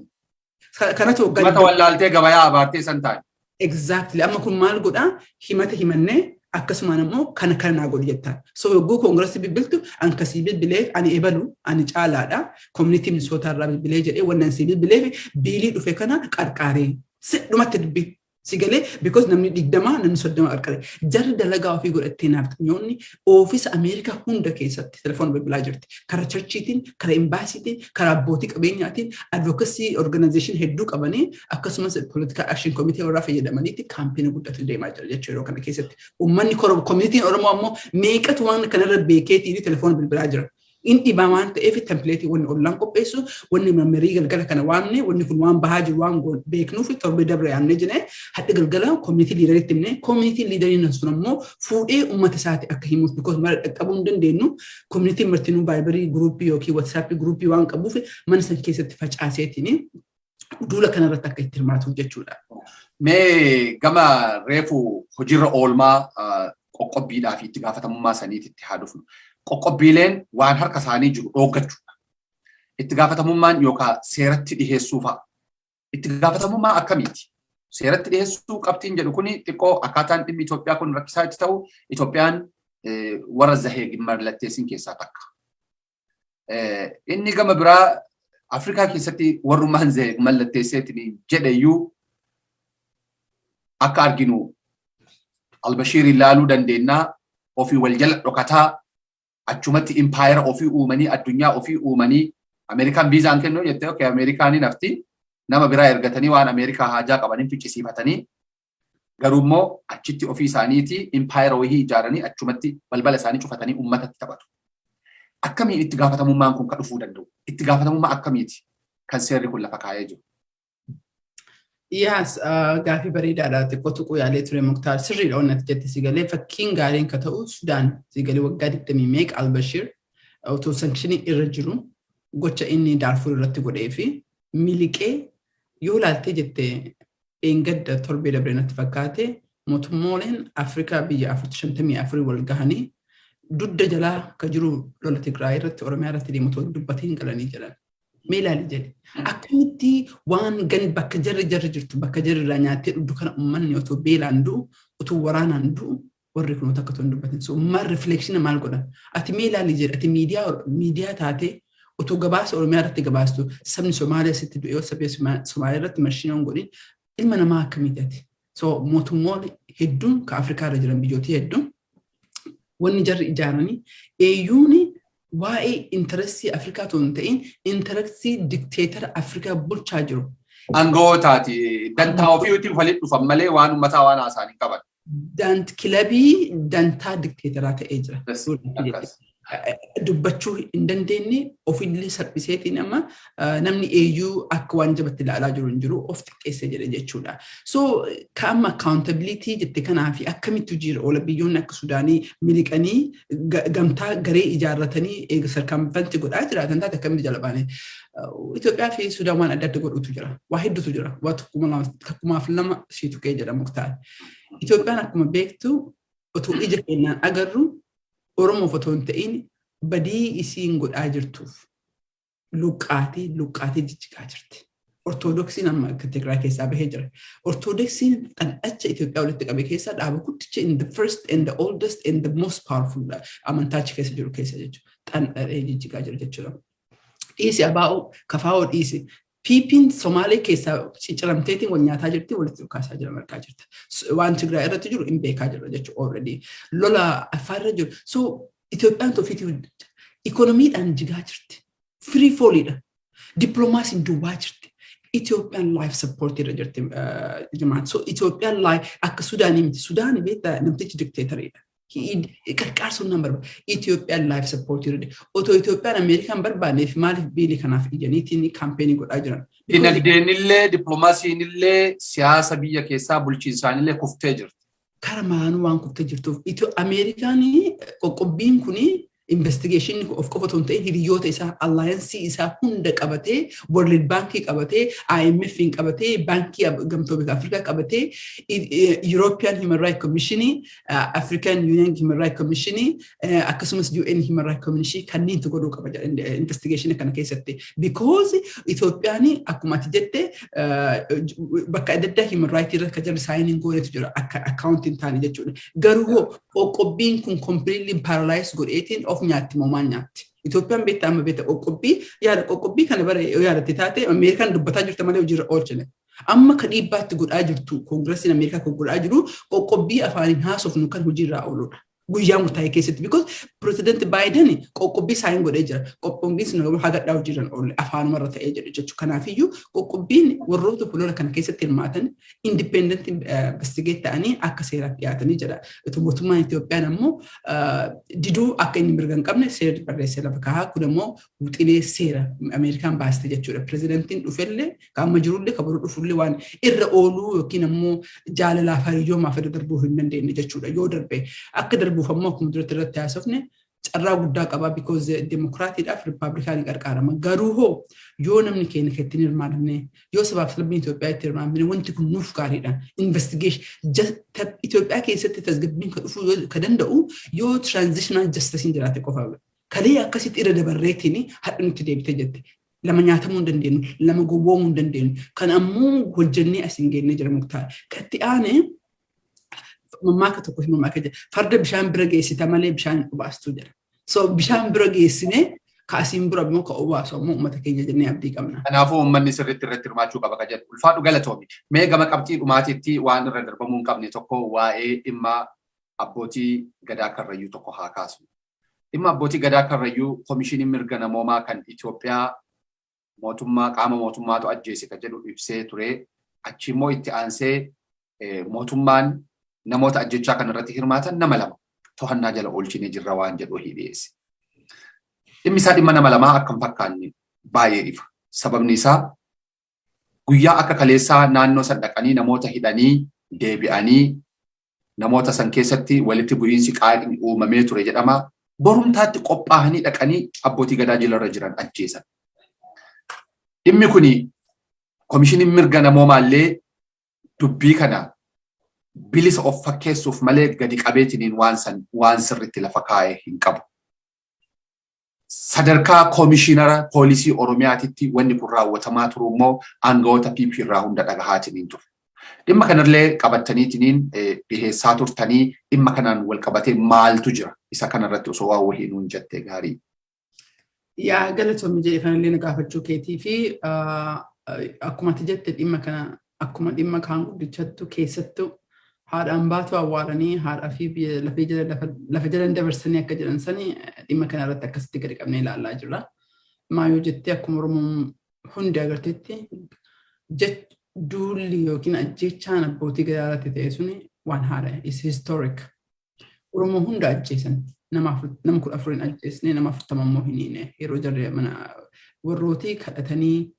Kanatu hoggaa. Himata wallaaltee gabayaa abaartee san taane. Exactly. Amma kun maal godhaa? Himata himannee akkasumaan immoo kana kana naa godhu jettaan. So yogguu koongirasii bilbiltu, an kasii bilbileef ani ebalu, ani caalaadha. Community Minnesota irraa bilbilee jedhee, wannan sii bilbileef bill dhufe kana qarqaaree. Dhumatti dubbii. Si galee? Because namni 20, namni 30 qarqare. Jarri dalagaa ofii godhattee naafxanyoonni office Ameerikaa hunda keessatti telefoona bilbilaa jirti. Karaa churchiitiin, karaa embassyitiin, karaa abbootii qabeenyaatiin, advocacy organization hedduu qabanii, akkasumas political action committee warraa fayyadamaniitti campaign guddatu deemaa jira jechuudha yeroo kana keessatti. Uummanni communityn Oromoo ammoo meeqatu waan kanarra beekeetiin telefoona bilbilaa jira. In dhibaa waan ta'eef template wanni ollaan qopheessu, wanni marii galgala kana waamne, wanni kun waan bahaa jiru waan beeknuuf torbee dabre yaamne jine. Hadhi galgala community leaderitti himne. Community leaderiin sun ammoo fuudhee uummata isaati akka himuuf, because mara dhaqqabuu hin dandeenyu. Communityn martinuu Viberii groupii yookiin WhatsAppii groupii waan qabuuf, mana san keessatti facaaseetiin duula kanarratti akka itti hirmaatuuf jechuudha. Mee gama reefu hojiirra oolmaa qoqqobbiidhaa fi itti gaafatamummaa saniititti haa dhufnu. Qoqqobbiileen waan harka isaanii jiru dhooggachuudha. Itti gaafatamummaan yookaan seeratti dhiheessuu fa'a. Itti gaafatamummaa akkamiiti? Seeratti dhiheessuu qabxiin jedhu kuni xiqqoo akkaataan dhimmi Itoophiyaa kun rakkisaa itti ta'u, Itoophiyaan warra zahee mallatteessin keessaa takka. Inni gama biraa Afrikaa keessatti warrummaan zahee mallatteesseetiin jedheyyuu akka arginu Albashiir ilaaluu dandeenyaa, ofii wal jala dhokataa achumatti impaayera ofii uumanii, addunyaa ofii uumanii, Ameerikaan viizaan kennuu jettee, okay, Ameerikaaniin hafti, nama biraa ergatanii waan Ameerikaa haajaa qabaniin ficcisiifatanii, garuu immoo achitti ofii isaaniitii impaayera wayii ijaaranii achumatti balbala isaanii cufatanii uummatatti taphatu. Akkamiin itti gaafatamummaan kun kan dhufuu danda'u? Itti gaafatamummaa akkamiiti kan seerri kun lafa kaa'ee jiru? Yaas, gaafii bareedaadha. Xiqqoo tuquu yaalee ture, Muktaar. Sirriidha waan ati jette. Si galee? Fakkiin gaariin ka ta'u Sudaan. Si galee? Waggaa 20 meeqa Albashiir otoo sanctionii irra jiru gocha inni Daarfur irratti godhee fi miliqee yoo ilaaltee jette, dheengadda torbee dabree natti fakkaate, mootummooleen Afrikaa biyya 54 wal gahanii dudda jalaa ka jiru lola Tigraay irratti, Oromiyaa irratti deemu otoo dubbatiin galanii jiran. Mee ilaali jedhe. Akkamitti waan gan bakka jarri jirtu, bakka jarri irraa nyaattee dhugdu kana, uummanni otoo beelaan du'u, otoo waraanaan du'u, warri kun akka otoo hin dubbatin. So maal reflection maal godhan? Ati mee ilaali jedhe. Ati miidiyaa taatee otoo gabaasa Oromiyaa irratti gabaastu, sabni Somaaliyaa sitti du'e yoo sabni Somaaliyaa irratti marshiinoon godhin, ilma namaa akkamiiti ati? So mootummoonni hedduun ka Afrikaa irra jiran, biyyooti hedduun, wanni jarri ijaaranii eeyyuuni waa'ee interestii Afrikaa otoo hin ta'in interestii dictator Afrikaa bulchaa jiru. Aangawootaati. Dantaa ofiitiin walitti dhufan malee waan uummataa waan haasa'an hin qaban. Kilabii dantaa dictatoraa ta'ee jira. Dubbachuu hin dandeenye, ofillee salphiseetiin amma namni eeyyuu akka waan jabatti ilaalaa jiru hin jiru, of xiqqeessee jedhe jechuudha. So ka amma accountability jette kanaa fi akkamitti hojiirra oola? Biyyoonni akka Sudaanii miliqanii gamtaa garee ijaarratanii eega circumvent godhaa jiraatan taate, akkamitti jala baane? Itoophiyaa fi Sudaan waan adda adda godhutu jira. Waa hedduutu jira. Waa tokkumaaf lama sii tuqee jedha, Muktaar. Itoophiyaan akkuma beektu, otoo ija keenyaan agarru, Oromoof otoo hin ta'in badii isiin godhaa jirtuuf luqqaatii luqqaatii jijjigaa jirti. Ortodoksiin amma akka Tigraay keessaa bahee jira. Ortodoksiin xan'acha Itoophiyaa walitti qabe keessaa dhaaba guddicha, in the first and the oldest and the most powerful amantaa achi keessa jiru keessa jechuudha. Xan'adhee jijjigaa jira jechuudha. Dhiisi abaa'oo kafaa'oo dhiisi. PP'n Somaalee keessaa cicciramteetiin wal nyaataa jirti, walitti dhukaasaa jira, margaa jirta. Waan Tigraay irratti jiru hin beekaa jira jechuudha already. Lola Affaar irra jiru. So Itoophiyaan tofiitii ikoonomiidhaan jigaa jirti. Free falliidha. Dippiloomaasiin duwwaa jirti. Itoophiyaan life support irra jirti jamaat. So Itoophiyaan life akka Sudaanii miti. Sudaanii beektaa, namtichi dictatoriidha. Qarqaarsuun nan barbaada. Itoophiyaan life support irra. Otoo Itoophiyaan Ameerikaan barbaanneef maaliif bill kanaaf ijaniitiin campaign godhaa jiran? Dinagdeen illee, dippiloomaasiin illee, siyaasa biyya keessaa bulchiinsaan illee kuftee jirti. Kara maanuu waan kuftee jirtuuf Ameerikaan qoqqobbiin kuni Investigation of qofa otoo hin ta'in, hiriyoota isaa, alliance isaa hunda qabatee, World Baankii qabatee, IMF qabatee, Baankii Gamtoomee Afrikaa qabatee, European Human Rights Commission, African Union Human Rights Commission, akkasumas UN Human Rights Commission kanneentu godhuu qaba investigation kana keessatti. Because Itoophiyaan, akkuma ati jette, bakka adda addaa human rights irra kan jarri sign hin goonetu jira, akka accounting taane jechuudha. Garuu qoqqobbiin kun completely paralyze godheetiin of nyaatti moo maal nyaatti? Itoophiyaan beektaa, amma beekta, qoqqobbii yaada qoqqobbii kana bara yoo yaadatte taate, Ameerikaan dubbataa jirte malee hojiirra oolchine. Amma ka dhiibbaatti godhaa jirtu, Koongiresiin Ameerikaa kan godhaa jiru, qoqqobbii afaaniin haasofnu kan hojiirraa ooludha. Guyyaa murtaa'e keessatti, because Pirezidaanti Baayiden qoqqobbii sign godhee jira. Qoqqobbiin sun hagadhaa hojiirra oolle, afaanumarra ta'ee jedhe jechuudha. Kanaafiyyuu qoqqobbiin warroota fuuldura kana keessatti hirmaatan independent investigate ta'anii akka seeraaf dhiyaatanii jedha. Mootummaan Itoophiyaan ammoo diduu akka inni mirga hin qabne seerri barreessee lafa kaa'aa. Kun ammoo wixinee seera Ameerikaan baaste jechuudha. Pirezidaantiin dhufellee, ka amma jirullee, ka boru dhufullee waan irra ooluu yookiin ammoo jaalalaaf hariyyoomaaf irra darbuu hin dandeenye jechuudha. Yoo darbe, akka darbuuf ammoo, akkuma duratti irratti haasofne, carraa guddaa qaba, because demokiraatiidhaaf riippaabilikaanii qarqaarama. Garuu hoo yoo namni keenya kan ittiin hirmaanne, yoo sabaaf sablammiin Itoophiyaa itti hirmaanne, wanti kun nuuf gaariidha. Investigation Itoophiyaa keessatti tasgabbiin kan dhufuu kan danda'u yoo transitional justice jiraate qofa. Kalee akkasitti irra dabarreetiin hadha nutti deebitee jette. Lama nyaatamuu hin dandeenyu, lama gowwoomuu hin dandeenyu. Kan ammoo hojjennee as hin geenne jira, Muktaar. Katti aanee mammaaka tokko mammaaka jedha. "Farda bishaan bira geessita malee bishaan hin obaastuu" jedha. So bishaan bira geessine, kaasiin bira immoo ka obaasu ammoo uummata keenya jennee abdii qabna. Kanaafuu uummanni sirriitti irratti hirmaachuu qaba kan jedhu. Ulfaadhu, galatoomi. Mee gama qabxii dhumaatiitti waan irra darbamuu hin qabne tokko, waa'ee dhimma abbootii gadaa Karrayyuu tokko haa kaasu. Dhimma abbootii gadaa Karrayyuu, Koomishiniin Mirga Namoomaa kan Itoophiyaa mootummaa, qaama mootummaatu ajjeese kan jedhu ibsee ture. Achi immoo itti aansee mootummaan namoota ajjechaa kanarratti hirmaatan nama lama to'annaa jala oolchinee jirra waan jedhu dhiyeesse. Dhimmi isaa dhimma nama lamaa akkam fakkaanne baay'ee ifa. Sababni isaa guyyaa akka kaleessaa naannoo san dhaqanii namoota hidhanii deebi'anii, namoota san keessatti walitti bu'iinsi qaaqni uumamee ture jedhama. Borumtaatti qophaa'anii dhaqanii abbootii gadaa jilarra jiran ajjeesan. Dhimmi kuni Koomishiniin Mirga Namoomaallee dubbii kana bilisa of fakkeessuuf malee gadi qabeetiniin waan san waan sirriitti lafa kaa'ee hin qabu. Sadarkaa koomishinara poolisii Oromiyaatitti wanni kun raawwatamaa turu immoo aangawoota PP irraa hunda dhagahaatiniin ture. Dhimma kanallee qabattaniitiniin dhiheessaa turtanii, dhimma kanaan wal qabatee maaltu jira? Isa kanarratti osoo waan wahii nuun jettee gaarii. Yaa, galatoomi jedhe kanallee na gaafachuu keetii fi akkuma ati jette, dhimma kana akkuma dhimma kaan guddichattu keessattuu haadhaan baatu awwaalanii haadhaa fi lafa jala dabarsanii akka jedhan sani, dhimma kana irratti akkasitti gadi qabnee ilaalaa jirra. Maayoo jettee, akkuma Oromoon hundi agarteetti, duulli yookiin ajjechaan abbootii gadaa irratti ta'e suni waan haara, is historic. Oromoo hunda ajjeesan, nama 14 ajjeesne, nama 40 immoo hin hiine. Yeroo jarri mana warrootii kadhatanii,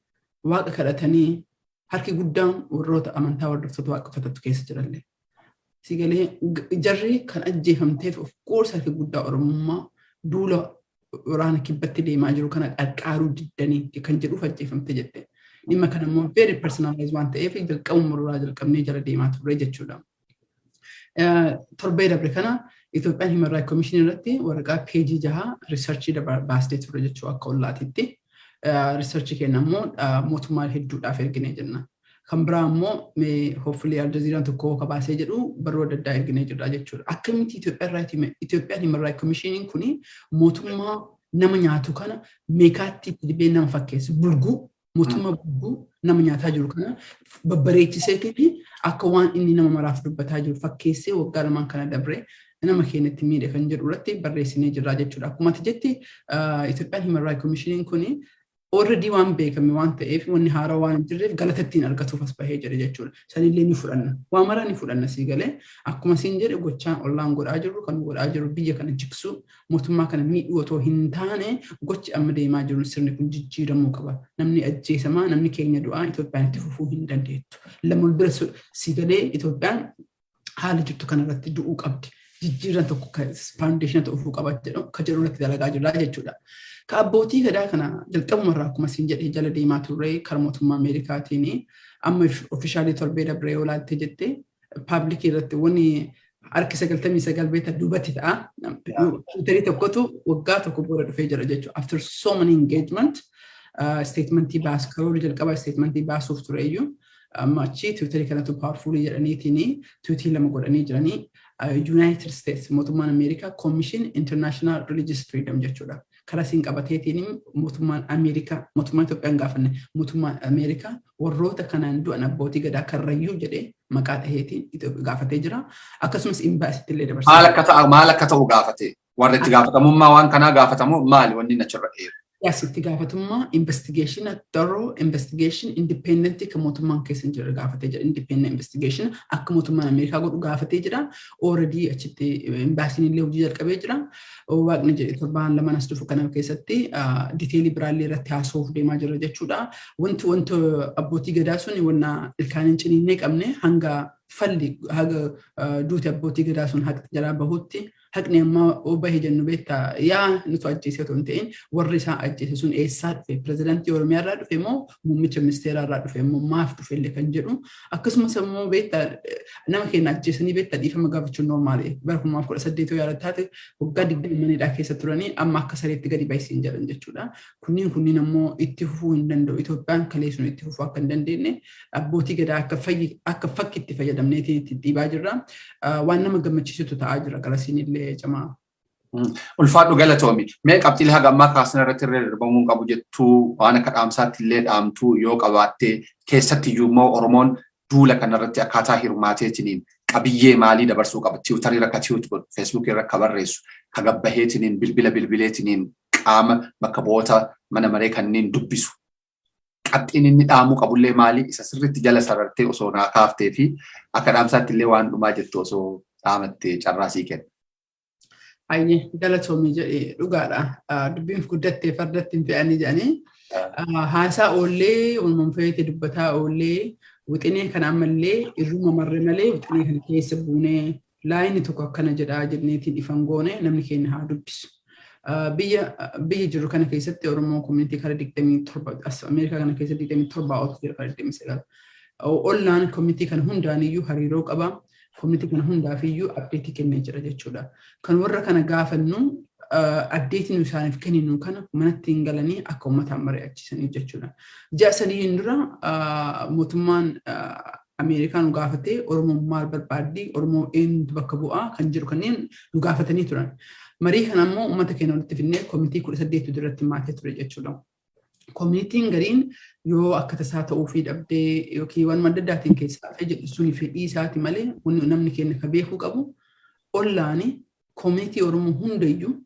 waaqa kadhatanii, harki guddaan warroota amantaa hordoftoota waaqeffatattu keessa jirallee. Sigalee jarri kan ajjeefamteef, of course, harki guddaa Oromummaa duula waraana kibbatti deemaa jiru kana qarqaaruu diddanii kan jedhuuf ajjeefamte jette. Dhimma kana immoo very personalized waan ta'eef jalqabuma irraa jalqabnee jala deemaa turre jechuudha. Torbee dabre kana Itoophiyaan Human Rights Commission irratti waraqaa peejii 6 research baastee turre jechuu akka ollaatitti. Research keenya immoo mootummaa hedduudhaaf erginee jenna. Kan biraa immoo hopefully Aljazeeraan tokko ka baasee jedhu barruu adda addaa erginee jirra jechuudha. Akkamitti Itoophiyaan Human Rights Commission kuni mootummaa nama nyaatu kana meekaatti itti dibee nama fakkeessu, bulguu, mootummaa bulguu nama nyaataa jiru kana babbareechiseetii akka waan inni nama maraaf dubbataa jiru fakkeessee waggaa 2n kana dabre nama keenyatti miidhe kan jedhu irratti barreessinee jirra jechuudha. Akkuma ati jetti, Itoophiyaan Human Rights Commission kuni already waan beekame waan ta'eef, wanni haaraa waan hin jirreef galata ittiin argatuuf as bahee jira jechuudha. Sanillee ni fudhanna. Waa mara ni fudhanna sii galee. Akkuma siin jedhe, gochaan ollaan godhaa jirru kan godhaa jiru biyya kana jigsuu, mootummaa kana miidhuu otoo hin taane, gochi amma deemaa jiru, sirni kun jijjiiramuu qaba. Namni ajjeesamaa, namni keenya du'aa, Itoophiyaan itti fufuu hin dandeettu. Lama wal bira sii galee, Itoophiyaan haala jirtu kanarratti du'uu qabdi. Jijjiiran tokko foundation ta'uu qaba jedhu ka jedhu irratti dalagaa jirra jechuudha. Ka abbootii gadaa kana jalqabumarraa akkuma siin jedhee jala deemaa turre karaa mootummaa Ameerikaatiin amma officially torbee dabree yoo laalte jette public irratti wanni harki 99 beekta duubatti ta'a. Twitterii tokkotu waggaa tokko booda dhufee jira jechuudha. After so many engagement, statementii baas karoora jalqabaa statementii baasuuf tureyyuu amma achi Twitterii kanatu powerfulii jedhaniitiin tweetii lama godhanii jiranii. United States, mootummaan Ameerikaa, Commission International Religious Freedom jechuudha. Karaa siin qabateetiin mootummaan Ameerikaa, mootummaan Itoophiyaan gaafanne, mootummaan Ameerikaa warroota kanaan du'an abbootii gadaa Karrayyuu jedhee maqaa dhaheetiin gaafatee jira. Akkasumas embassytti illee dabarsee. Maal akka ta'u gaafate? Warra itti gaafatamummaa waan kanaa gaafatamu maali wanni achirra dheeru? Yes, itti gaafatamummaa investigation, thorough investigation, independent kan mootummaan keessa hin jirre gaafatee jira. Independent investigation akka mootummaan Ameerikaa godhu gaafatee jira. Already achitti embassyn illee hojii jalqabee jira. Waaqni jedhe torbaan lamaan as dhufu kana keessatti detailii biraallee irratti haasa'uuf deemaa jira jechuudha. Wanti abbootii gadaa sun wanna ilkaaniin ciniinnee qabne hanga falli haga duuti abbootii gadaa sun haqni jalaa bahutti. Haqni ammaa bahe jennu beektaa yaa nutu ajjeese otoo hin ta'in, warri isaa ajjeese sun eessaa dhufe, pirezidaantii Oromiyaa irraa dhufe moo muummicha ministeeraa irraa dhufe moo maaf dhufe illee kan jedhu. Akkasumas immoo beektaa nama keenya ajjeesanii beektaa dhiifama gaafachuun normal. Bara 2018 yoo yaadatte waggaa 20 manidhaa keessa turanii amma akka sareetti gadi baay'isiin jedhan jechuudha. Kunniin ammoo itti fufuu hin danda'u. Itoophiyaan kalee sun itti fufuu akka hin dandeenye abbootii gadaa akka fakkiitti fayyadamneetiin itti dhiibaa jirra. Waan nama gammachiisutu ta'aa jira garasiin illee cimaa. Ulfaadhu, galatoomi. Mee qabxiilee haga ammaa kaasna irratti irra darbamuu qabu jettuu waan akka dhaamsaatti illee dhaamtuu yoo qabaatte, keessatti iyyuu immoo Oromoon duula kanarratti akkaataa hirmaateetiniin qabiyyee maalii dabarsuu qaba? Twitterii irra ka tweet godhu, Facebookii irra ka barreessu, ka gabbaheetiniin bilbila bilbileetiniin qaama bakka bu'oota mana maree kanneen dubbisu. Qabxiin inni dhaamuu qabullee maali? Isa sirriitti jala sarartee osoo naa kaaftee fi akka dhaamsaatti illee waan dhumaa jettu osoo dhaamattee carraa sii kenna. Ayyee, galatoomii jedhee dhugaadha. Dubbiin guddattee fardatti hin fe'anii jedhanii. Haasaa oollee walumaan feete dubbataa oollee wixinee kana ammallee irruma marre malee wixinee kana keessa buunee lineii tokko akkana jedhaa jenneetiin ifan goone namni keenya haa dubbisu. Biyya jiru kana keessatti Oromoo community kara 27, as Ameerikaa kana keessa 27 oltu jira, kara 29. Ollaan community kana hundaaniyyuu hariiroo qaba. Community kana hundaafiyyuu updateii kennee jira jechuudha. Kan warra kana gaafannu updateii nu isaaniif kenninu kana manatti hin galanii akka uummataan mari'achiisaniif jechuudha. Ji'a 3n dura mootummaan Ameerikaa nu gaafatee Oromoon maal barbaaddi, Oromoo eenyutu bakka bu'aa kan jiru kanneen nu gaafatanii turan. Marii kana immoo uummata keenya walitti fidnee komitii 18 duratti maatee ture jechuudha. Communityn gariin yoo akka tasaa ta'uufii dhabdee yookiin waan adda addaatiin keessaa hafe jedhu suni fedhii isaati malee wanni namni keenya ka beekuu qabu ollaani community Oromoo hundayyuu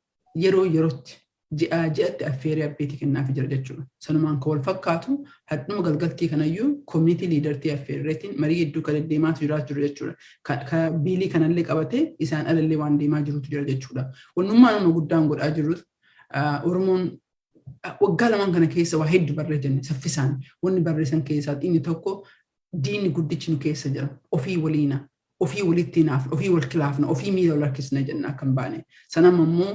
yeroo yerootti ji'a ji'atti affeeree updateii kennaaf jira jechuudha. Sanumaan kan wal fakkaatu hadhuma galgaltii kanayyuu community leadertii affeerreetiin marii hedduu kan deddeemaatu jiraatu jiru jechuudha. Ka billii kanallee qabatee isaan alallee waan deemaa jirutu jira jechuudha. Wannummaa nama guddaan godhaa jirru Oromoon waggaa lamaan kana keessa waa hedduu barree jenne. Saffisaan wanni barreessan keessaa inni tokko diinni guddichi nu keessa jira. Ofii waliina. Ofii walitti naafna, ofii wal kilaafna, ofii miila wal harkisna jenna akka hin baane. Sanama immoo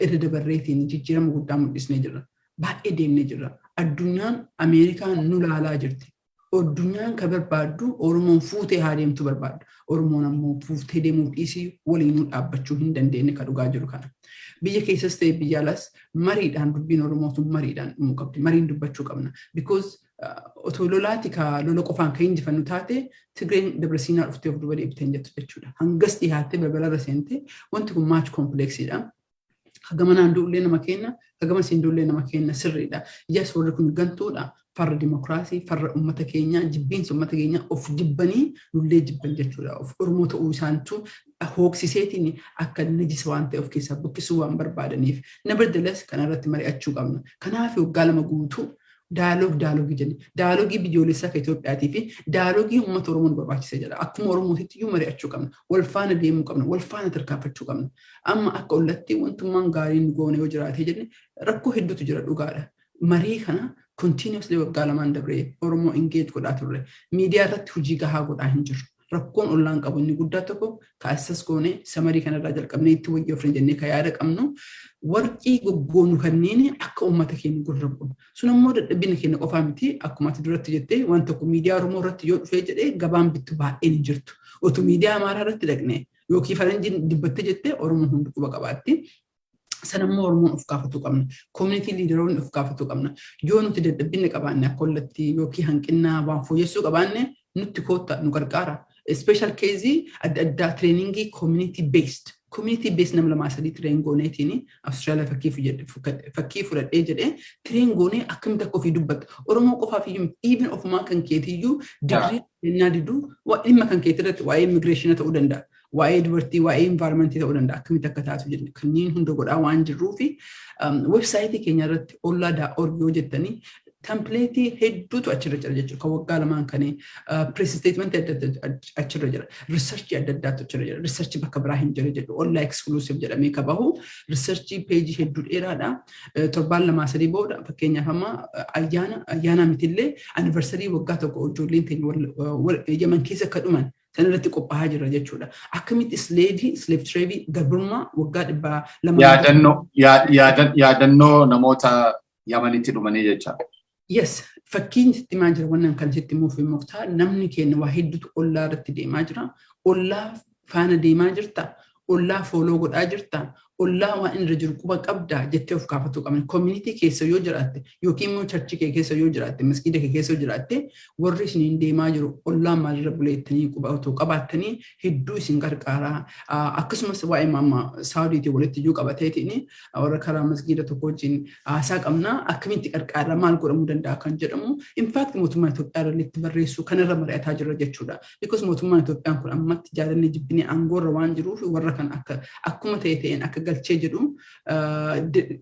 irra dabarreetiin jijjiirama guddaa mul'isnee jirra. Baay'ee deemnee jirra. Addunyaan Ameerikaan nu laalaa jirti. Addunyaan ka barbaaddu Oromoon fuutee haa deemtu barbaaddu. Oromoon ammoo fuutee deemuuf dhiisii waliinuu dhaabbachuu hin dandeenye ka dhugaa jiru kana. Biyya keessas ta'e biyya alas mariidhaan dubbiin Oromoo sun mariidhaan dhumuu qabdi. Mariin dubbachuu qabna. Because otoo lolaati ka lola qofaan kan injifannu taate Tigreen Dabra Siinaa dhuftee of duba deebitee hin jettu jechuudha. Hangas dhihaattee balbalarra seente. Wanti kun much complexiidha. Hagamanaan du'ullee nama kenna, hagama siin du'ullee nama kenna sirriidha. Yes, warri kun gantuudha. Farra dimokiraasii, farra uummata keenyaa, jibbiinsa uummata keenyaa of jibbanii nullee jibban jechuudha. Of Oromoo ta'uu isaantu hooksiseetiin akka najisa waan ta'e of keessaa buqqisuu waan barbaadaniif. Nevertheless, kanarratti mari'achuu qabna. Kanaaf waggaa 2 guutuu dialogue dialogueii jenne. Dialogueii biyyoolessaa kan Itoophiyaatii fi dialogueii uummata Oromoo nu barbaachisa jedha. Akkuma Oromootitti iyyuu mari'achuu qabna. Wal faana deemuu qabna. Wal faana tarkaanfachuu qabna. Amma akka ollatti wantummaan gaariin goone yoo jiraate jenne rakkoo hedduutu jira, dhugaadha. Marii kana continuously waggaa lamaan dabree Oromoo engage godhaa turre. Miidiyaa irratti hojii gahaa godhaa hin jirru. Rakkoon ollaan qabu inni guddaa tokko kaasas goone samarii kanarraa jalqabnee itti wayyoofne jennee ka yaada qabnu warqii goggoonu kanneen akka uummata keenya gurra bu'u. Sun ammoo dadhabina keenya qofaa miti. Akkuma ati duratti jettee, waan tokko miidiyaa Oromoo irratti yoo dhufee jedhee gabaan bittu baay'een hin jirtu. Otuu miidiyaa Amaaraa irratti dhaqne yookiin faranjiin dubbatte jettee Oromoo hundi quba qabaatti. Sanammoo Oromoon of gaafatuu qabna. Community leaderoonni of gaafatuu qabna. Yoo nuti dadhabina qabaanne akka ollatti yookiin hanqina waan fooyyessuu qabaanne, nutti kootta, nu gargaara. Special case adda addaa, trainingii community based nama lamaa sadii train gooneetiin Awustiraaliyaa fakkii fudhadhee jedhee train goonee akkamitti akka ofii dubbatta. Oromoo qofaaf iyyuu, even ofumaa kan keetiyyuu digirii kennaa diduu dhimma kan keetii irratti, waa'ee immigrationa ta'uu danda'a, waa'ee dubartii, waa'ee environmentii ta'uu danda'a. Akkamitti akka taatu jenne kanneen hunda godhaa waan jirruu fi websiteii keenya irratti ollaa.org yoo jettanii templateii hedduutu achirra jira jechuudha. Kan waggaa 2n kan press statementii adda addaa achirra jira. Researchii adda addaatu achirra jira. Researchii bakka biraa hin jiru jedhu ollaa exclusive jedhamee ka bahu researchii pageii hedduu dheeraadha. Torbaan 2-3 booda, fakkeenyaaf amma ayyaana mitillee, anniversary waggaa 1 ijoolleen teenya Yaman keessa akka dhuman san irratti qophaa'aa jira jechuudha. Akkamitti slave trade, garbummaa waggaa 200. Yaadannoo namoota Yamanitti dhumanii jecha. Yes, fakkiin sitti himaa jira. Wannan kan sitti himuuf Muktaar, namni keenya waa hedduutu ollaa irratti deemaa jira. Ollaa faana deemaa jirta. Ollaa follow godhaa jirta. Ollaa waan irra jiru quba qabdaa jettee of gaafatuu qabna. Community keessa yoo jiraatte yookiin immoo churchii kee keessa yoo jiraatte, masgiida kee keessa yoo jiraatte, warri isiniin deemaa jiru ollaan maalirra buleettanii quba otoo qabaattanii hedduu isin gargaaraa. Akkasumas waa'ee maamma Saawudiitiin walitti iyyuu qabateetiin warra karaa masgiida tokko wajjin haasaa qabna, akkamitti qarqaarra, maal godhamuu danda'a kan jedhamu. In fact, mootummaa Itoophiyaa irratti barreessuu kanarra mari'ataa jirra jechuudha. Because mootummaan Itoophiyaan kun ammatti jaalannee jibbinee aangoorra waan jiruuf warra kan akka akkuma ta'e ta'een akka galchee jedhu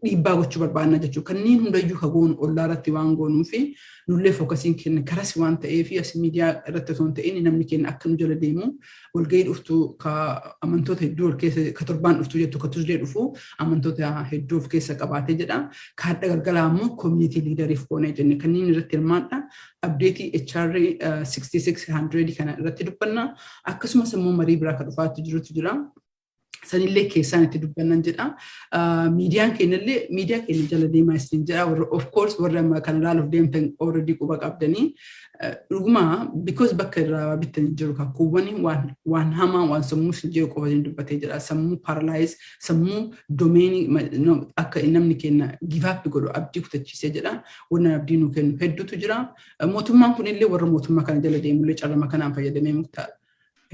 dhiibbaa gochuu barbaanna jechuudha. Kanneen hundayyuu ka goonu ollaa irratti waan goonuu fi nullee focusiin keenya karas waan ta'eef, as miidiyaa irratti osoo hin ta'in namni keenya akka nu jala deemu, walgahii dhuftu ka amantoota hedduu of keessa, ka torbaan dhuftu jettu, ka Tuesday dhufu amantoota hedduu of keessa qabaatee jedha. Ka hadha galgalaa immoo community leaderiif goonee jenne kanneen irratti hirmaadha. Updateii HR 6600 kana irratti dubbanna. Akkasumas immoo marii biraa ka dhufaatti jirutu jira. Sanillee keessaan itti dubbannan jedha. Miidiyaan keenyallee miidiyaa keenya jala deemaa isin jedha. Warra, of course, warra amma kana ilaaluuf deemtan already quba qabdanii. Dhuguma because bakka irraa bittan jiru kakkuuwwan waan hamaa, waan sammuu isin jiru qofa isin dubbatee jira. Sammuu paralyze, sammuu domainii akka namni keenya give up godhu abdii kutachiisee jedha. Wanna abdii nu kennu hedduutu jira. Mootummaan kunillee warra mootummaa kana jala deemullee carrama kanaan fayyadamee muktaadha.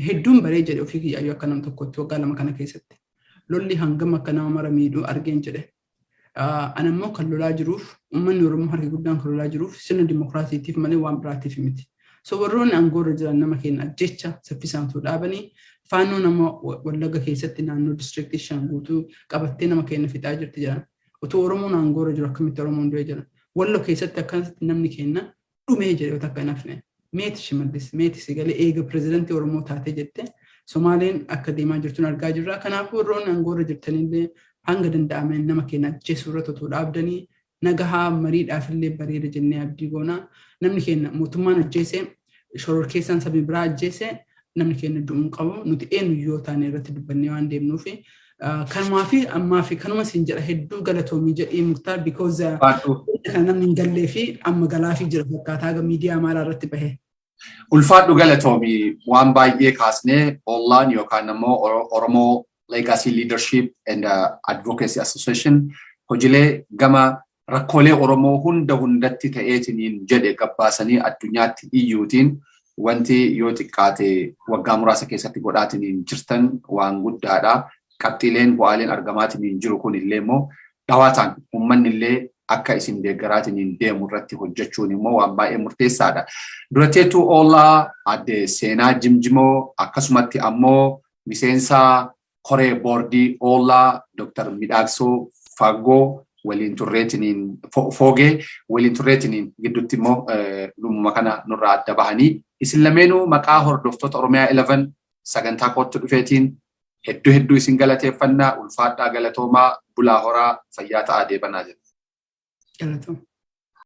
Hedduun baree jedhe ofii kiyyaayyuu akka nama tokkotti waggaa 2 kana keessatti. Lolli hangam akka nama mara miidhuu argeen jedhe. Ana immoo kan lolaa jiruuf, uummanni Oromoo harki guddaan kan lolaa jiruuf sirna dimokiraasiitiif malee waan biraatiif miti. So warroonni aangoorra jiran nama keenya ajjecha saffisaan osoo dhaabanii, faannoo nama Wallagga keessatti naannoo districtii 5 guutuu qabattee nama keenya fixaa jirti jedhan. Otoo Oromoon aangoorra jiru akkamitti Oromoon du'ee jira? Wallo keessatti akkanatti namni keenya dhumee jedhe yoo takka hin hafne. Meeti Shimallis, meeti sigalee eega pirezidantii Oromoo taatee jette Somaaleen akka deemaa jirtuun argaa jirra. Kanaafuu warroonni aangoorra jirtanillee hanga danda'ameen nama keenya ajjeesuu irratti otoo dhaabdanii nagahaa mariidhaaf illee bareeda jennee abdii goona. Namni keenya mootummaan ajjeese, shororkeessaan sabni biraa ajjeese, namni keenya du'uun qabu. Nuti eenyu yoo taane irratti dubbannee waan deemnuufi. Kanumaa fi ammaa fi kanuma siin jedha. Hedduu galatoomii jedhee Muktaar, because kan namni hin gallee fi amma galaafii jira fakkaataa miidiyaa amaaraa irratti bahe. Ulfaadhu, galatoomii. Waan baay'ee kaasnee, OLLAAn yookaan immoo Oromoo Legacy Leadership and Advocacy Association hojiilee gama rakkoolee Oromoo hunda hundatti ta'eetiniin jedhe gabbaasanii addunyaatti iyyuutiin wanti yoo xiqqaate waggaa muraasa keessatti godhaatiniin jirtan waan guddaadha. Qabxiileen bu'aaleen argamaatiniin jiru kun illee immoo dhawaataan uummanni illee akka isin deeggaraatiniin deemu irratti hojjechuun immoo waan baay'ee murteessaadha. Durateetu OLLAA adde Seenaa Jimjimoo, akkasumatti ammoo miseensa koree boordii OLLAA Dr. Midhaaksoo Faggoo waliin turreetiniin, Foogee waliin turreetiniin, gidduutti immoo dhumuma kana nurraa adda bahanii, isin lameenuu maqaa hordoftoota Oromiyaa 11 sagantaa kootti dhufeetiin hedduu hedduu isin galateeffannaa. Ulfaadhaa, galatoomaa, bulaa, horaa, fayyaa ta'aa, deebanaa jedha. Galatooma.